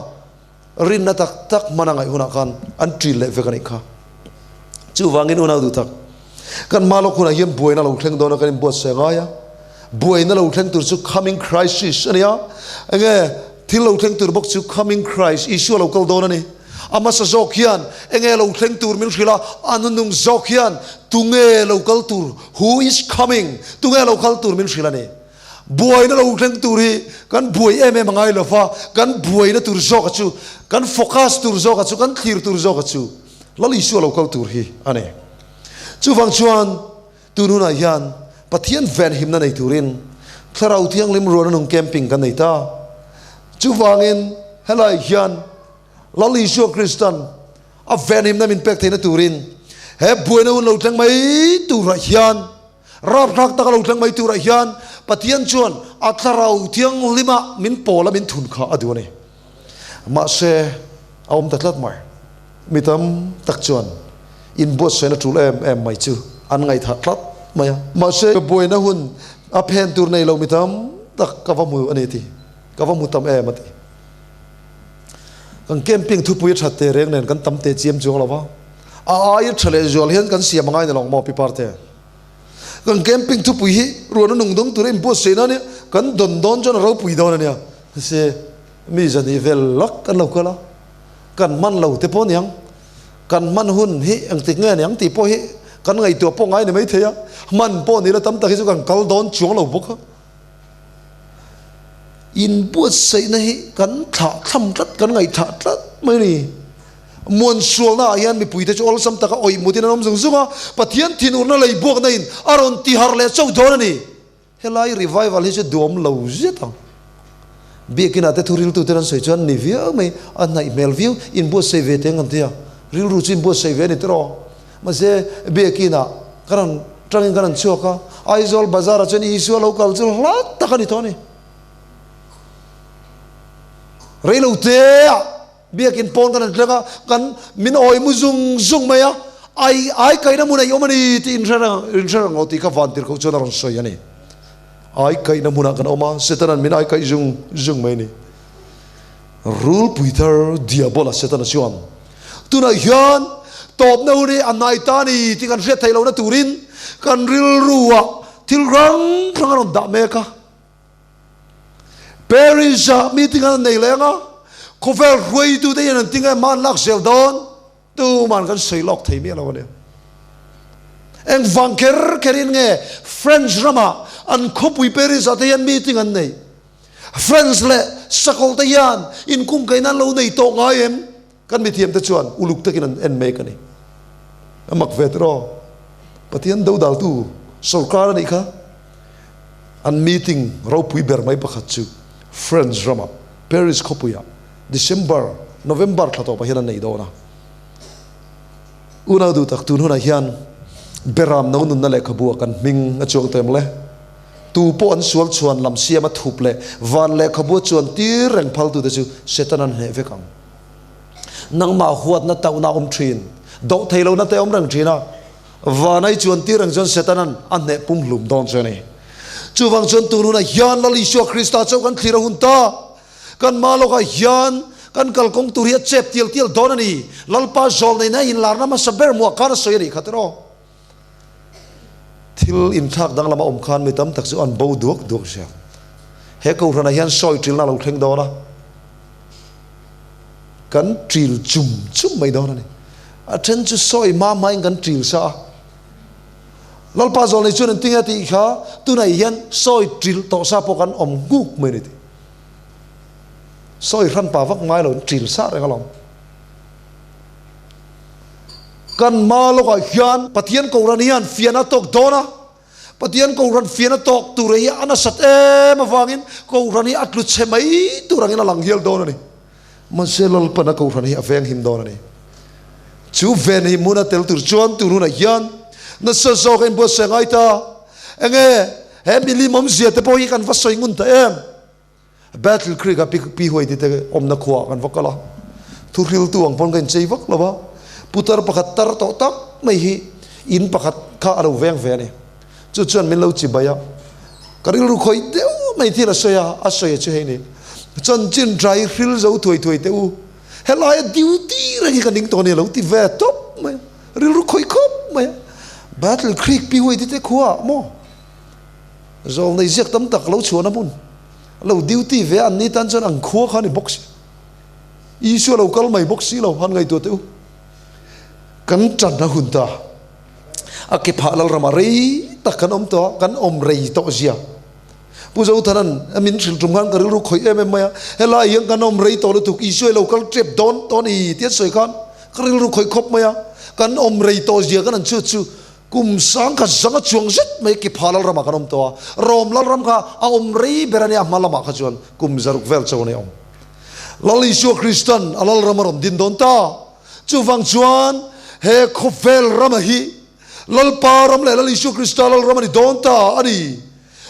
rinna tak tak hman a ngaih hunah khan an ṭil leh vek a nih kha. Chuvangin unau duh tak, kan hma lawk hunah hian buaina lo thleng dawn a kan inbuatsaih ngai a. Buaina lo thleng tur chu coming crisis a ni a. Enge thil lo thleng tur bawk chu coming Christ, Isua lo kal dawn a ni. A hmasa zawk hian enge lo thleng tur min hrilh a, a hnuhnung zawk hian tunge lo kal tur, who is coming, tunge lo kal tur min hrilh a ni. Buaina lo thleng tur hi kan buai em em a ngai lo va, kan buaina tur zawka chu, kan focus tur zawka chu, kan thlir tur zawka chu Lal Isua lo kal tur hi a ni. Chuvang chuan tun hunah hian Pathian venhimna nei turin Thlarau Thianghlim ruahna nung camping kan nei ta. Chuvangin helai hian Lal Isua Kristan a venhimna min pek theihna turin he buaina hun lo thleng mai turah hian Rapthlak taka lo thleng mai turah hian Pathian chuan a Thlarau Thianghlima min pawl a min thun kha a duh a ni. Mahse, a awm ta tlat mai. Mi tam tak chuan inbuatsaihna tul em em mai chu an ngaihthah tlat mai a. Mahse, buaina hun a phen tur nei lo mi tam tak ka va hmu a ni ti. Ka va hmu tam em a ti. Kan camping thupui a that teh reng nen kan tam teh chiam chuang lo va. A aia tha leh zual hian kan siam a ngai ni lo maw Pi Parte? Kan camping thupui hi ruahna nung dawng tura inbuatsaih na ania, kan dawn dawn chuan a ropui dawn ania. Mahse, mi zahnih vel lak kan lo kal a, kan hman lo te pawh aniang, kan hman hun hi engtik nge aniang tih pawh hi kan ngaihtuah pawh ngai ni maithei a, hman pawh ni la tam tak hi chu kan kal dawn chuang lo bawk a. Inbuatsaihna hi kan thlah thlam tlat, kan ngaihthah tlat mai a ni. Muansualna ah hian mipuite chu awlsam taka awih mutin an awm zung zung a, Pathian thinurna lei buakna in a rawn ti harh leh chauh dawn a ni. Helai revival hi chu duhawm lo zet ang. Biakin ah te thu riltu ten an sawi chuan ni viau mai, a hnaih hmel viau, inbuatsaih ve teng an ti a, rilru chu inbuatsaih ve a ni tawh. Mahse biakin ah kan rawn tangin kan rawn chhuak a, Aizawl bazar ah chuan Isua lo kal chu hla tak a ni tawh a ni. Reilo te ah Biakin pawn kan han tleng a, kan min awi mu zung zung mai a, ai ai kaihna hmun a i awm a ni tih in hre reng in hre reng lo tih kha vantirhkoh chuan a rawn sawi a ni. Ai kaihna hmunah kan awm a, Setana'n min ai kaih zung zung mai a ni. Rulpui thar Diabola Setana chuan tunah hian tawpna hun hi a hnai ta a ni tih kan hriat theih lohna turin kan rilruah thil hrang hrang a rawn dah mek a. Paris ah meeting an nei leng a, khawvel hruaitu te hian an ti nge man lak zel dawn tuman kan sawi lawk thei miah lo a nia. Engvang kher kher in nge French ramah an khawpui Paris ah te hian meeting an nei? French leh Sakawlh te hian inkungkaihna an lo nei tawh ngai em? Kan mithiam te chuan uluk takin an en mek a ni. A mak ve tiraw? Pathian dodaltu sorkar a nih kha. An meeting ropui ber mai pakhat chu France rama Paris khawpuiah December, November thla tawpah hian an nei dawn a. Unau duh tak tun hunah hian Beram no nunna lehkhabu ah kan hming a chuang tawh em le? Tu pawh an sual chuan lam siama thup leh van lehkhabu a chuan tir reng phaltute chu Satan an hneh vek ang. Nangmah huatna tauhna a awm thin, doh thei lohna te a awm reng thin a, vanai chuan tir reng chuan Setana'n a hneh pumhlum dawn chu a ni. Chuvang chuan tun hunah hian Lal Isua Krista chauh kan thlir a hun ta. Kan hma lawkah hian kan kalkawng tur hi a chep tial tial dawn a ni. Lalpa zawl neihna inlarna hmasa ber muah khan a sawi a nih kha tiraw. Thil inthlak danglam a awm khan mi tam tak chu an bo duak duak zel. He kohhranah hian sawi ṭilna a lo thleng dawn a, kan ṭil chum chum mai dawn a ni. A ṭhen chu sawi hma hmain kan ṭil sa a. Lalpa zawl nei chuan engtin nge tih kha tunah hian sawi ṭil tawh sa pawh kan awm nghuk mai a ni tih. Sawi hran pa vak ngai lo, ṭil sa reng alawm. Kan hma lawkah hian Pathian Kohhran hian fiahna a tawk dawn a, Pathian Kohhran fiahna tawk tur hi a nasat em avangin Kohhran hi a tlu chhe mai tur angin a lang hial dawn a ni. Mahse Lalpana Kohhran hi a venghim dawn a ni. Chu venhim huna tel tur chuan tun hunah hian nasa zawk a inbuatsaih ngai ta. Enge he milim awmzia te pawh hi kan va sawi ngun ta em? Battle Creek a Pi Huaiti te awmna khuaah kan va kal a, thuhriltu ang pawn ka inchei vak lo va, putar pakhat tar tawh tak mai hi in pakhat kha a lo veng ve a ni. Chu chuan min lo chibai a, ka rilru khawih deuh mai thil a sawi a, a sawi a chu hei ni, Chanchin tha hi hril zo thuai thuai teh u, helaia duty reng hi ka ning tawh a ni a lo ti ve tawp mai a, rilru khawih khawp mai a, Battle Creek Pi Huaiti te khuaah maw? Zawlnei ziak tam tak lo chhuahna hmun lo duty ve an ni tan chuan ang khua kha a ni bawk si. Isua lo kal mai bawk si lo han ngaihtuah teh u. Kan tan a hun ta. A ke phah Lalramah rei tak kan awm tawh a, kan awm rei tawh zia. Pu Zothanan a min hrilh tum khan ka rilru khawih em em mai a, helai hian kan awm rei tawh lutuk, Isua i lo kal tep dawn tawh a ni tih an sawi khan ka rilru khawih khawp mai a, kan awm rei tawh zia kan han chhut chu Kum sangkhat zanga chuang zet mai Kipha Lalramah kan awm tawh a, Rom Lalram kha a awm rei ber a nia, hma lamah kha chuan kum zaruk vel chawn a awm. Lal Isua Kristan a Lalram a rawn din dawn ta. Chuvang chuan he khawvel rama hi Lalpa ram leh Lal Isua Krista Lalram a ni dawn ta a ni.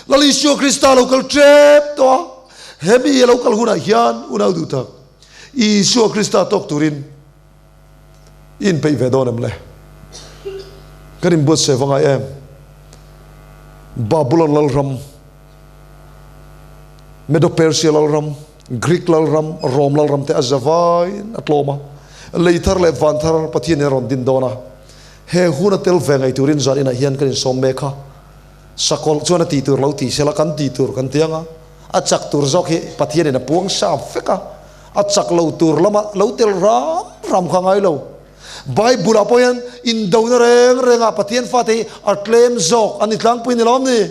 Lal Isua Krista lo kal tep tawh a, hemi a lo kal hunah hian unau duh tak Isua Krista tawk turin I inpeih ve dawn em le? Kan inbuatsaih va ngai em? Babulon lalram, Medo-Persia lalram, Greek lalram, Rom lalram te a za vaiin a tlawm a. Lei thar leh van thar Pathianin a rawn din dawn a. He hun a tel ve ngei turin zan inah hian kan insawm mek a. Sakawlh chuan a tih tur lo ti sela kan tih tur kan ti ang a. A chak tur zawk hi Pathianin a puang sa vek a. A chak lo tur lama lo tel ram ram kha ngai lo. Bible ah pawh hian indona reng reng ah Pathian fate hi a tlem zawk an ni tlangpui ni lawm ni?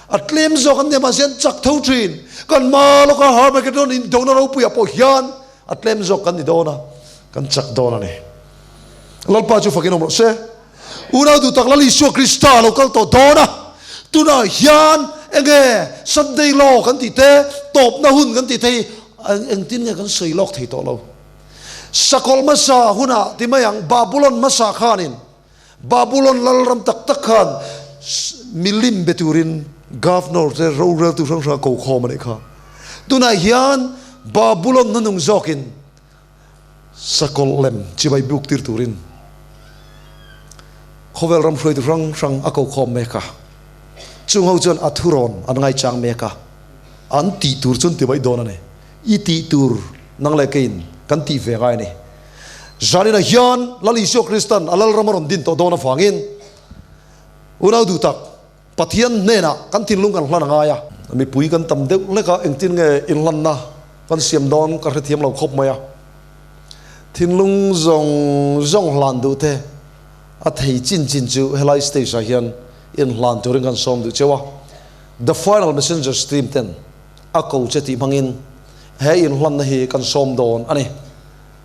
A tlem zawk an nia mahse an chak tho thin. Kan hma lawka Harmageddon indona ropui ah pawh hian a tlem zawk kan ni dawn a, kan chak dawn a ni. Lalpa chu fakin awm rawh se. Unau duh tak Lal Isua Krista lo kal tawh dawn a, tunah hian enge Sunday law kan tih te, tawpna hun kan tih te hi engtin nge kan sawi lawk thei tawh lo. Sakawlh hmasa hunah ti mai ang, Babulon hmasa khanin, Babulon lalram tak tak khan milim be turin governor te roreltu hrang hrang a ko khawm a nih kha. Tunah hian Babulon hnunung zawkin Sakawlh lem chibai buk tir turin khawvel ram hruaitu hrang hrang a ko khawm mek a, chung ho chuan a thurawn an ngaichang mek a, an tih tur chuan ti mai dawn a ni. I tih tur nang leh keiin kan tih ve ngai a ni. Zaninah hian Lal Isua Kristan a Lalram a rawn din tawh dawn avangin unau duh tak Pathian hnenah kan thinlung kan hlan a ngai a. Mipui kan tam deuh hlek a, engtin nge inhlanna kan siam dawn ka hrethiam lo khawp mai a. Thinlung zawng zawng hlan duh te a thei chin chin chu helai stage ah hian inhlan turin kan sawm duh cheu a. The Final Messenger stream ten a ko che tih hmangin he inhlanna hi kan sawm dawn a ni.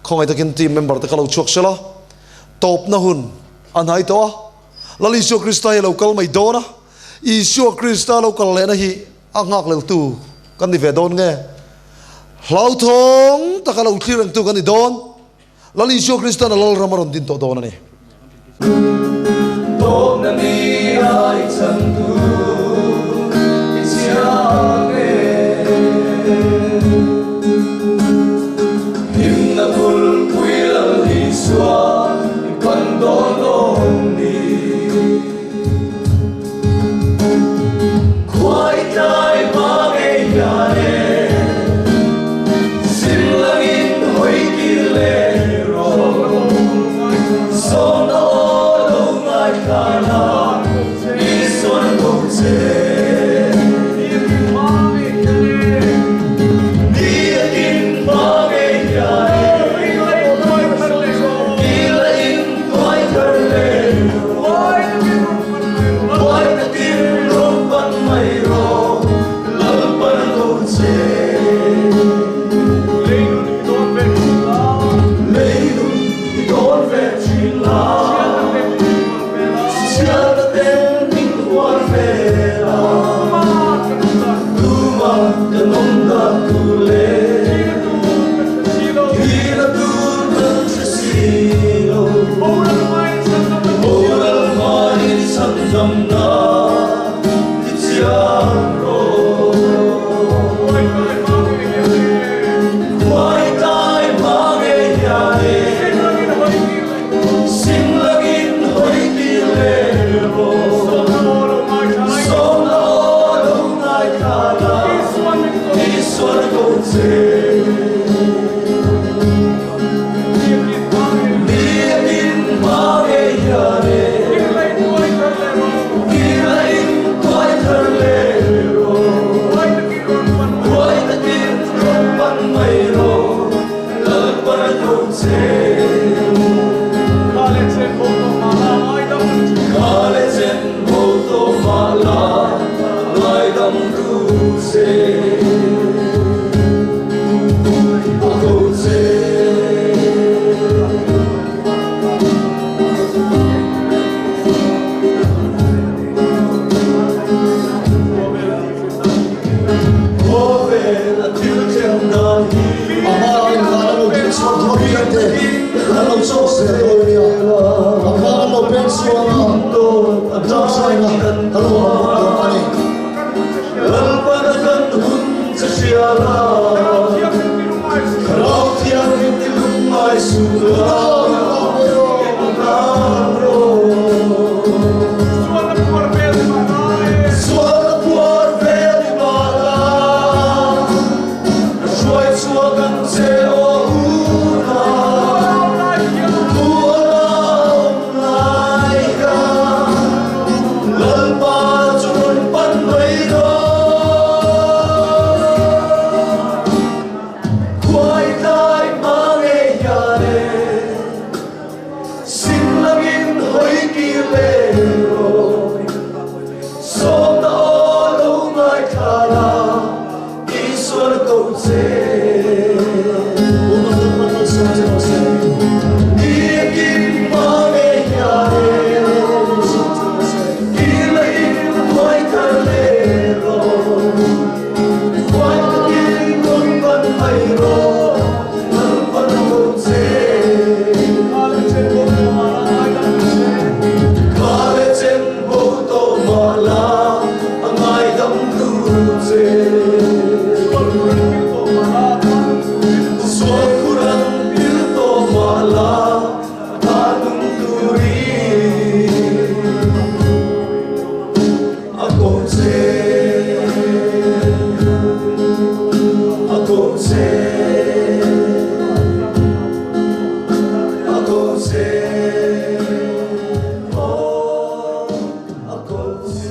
Khawngaih takin team member te ka lo chhuak sela, tawpna hun a hnai tawh a. Lal Isua Krista hi a lo kal mai dawn a, Isua Krista lo kal lehna hi a nghak leltu kan ni ve dawn nge? Hlauthawng taka lo thlir rengtu kan ni dawn? Lal Isua Krista'n a Lalram a rawn din tawh dawn a ni. Tawpna ni ai chan tu i chiang e. Himna kulpui Lal Isua i pan dawn lawm ni. Khuai tlai hma ngei hian e, sim langin hawi kir leh rawh. Sawmna aw lo ngaithla la, Isuan ko che. Boral hmain chhandamna i chiang rawh. Khuai tlai hma ngei hian e. Sim langin hawi kir leh rawh. Sawmna aw lo ngaithla la, Isuan a ko che. Biakin hma ngei hian e. Kila in tuai thar leh rawh. Huai takin rawn pan mai rawh. Lalpan a ko che. Kha leh chen bo tawh mah la ngaidam tu che. A ko che. Khawvel a thil thleng dan hi. A hma in khan an lo ding chhuak duh apiang te an lo chawk zel dawn a nia. A hma an lo peng chhuak a, tlangsaina kan lo awm bawk dawn a ni. Lalpana kan hun che hria la, Thlarau Thianghlim i lungngai suh la, Inlan rawh. Sualna puar vel i mah la, Ka hruai chhuak ang che aw una, Thu a la awm lai ka. Lalpa chu rawn pan mai dawn. Khuai tlai hma ngei hian e, Sim langin hawi kir leh rawh. Sawmna aw lo ngaithla la, Isual ko che. Unau Lalpan malsawm che rawh se. Biakin hma ngei hian e, Kila in huai thar leh rawh. Huai takin rawn pan mai rawh, Lalpan ko che. Kha leh chen bo tawh mah la, a ngaidam tu che. Sual khur an pil tawh mah la, a nung turin a ko che, a ko che, a ko che, aw, a ko che.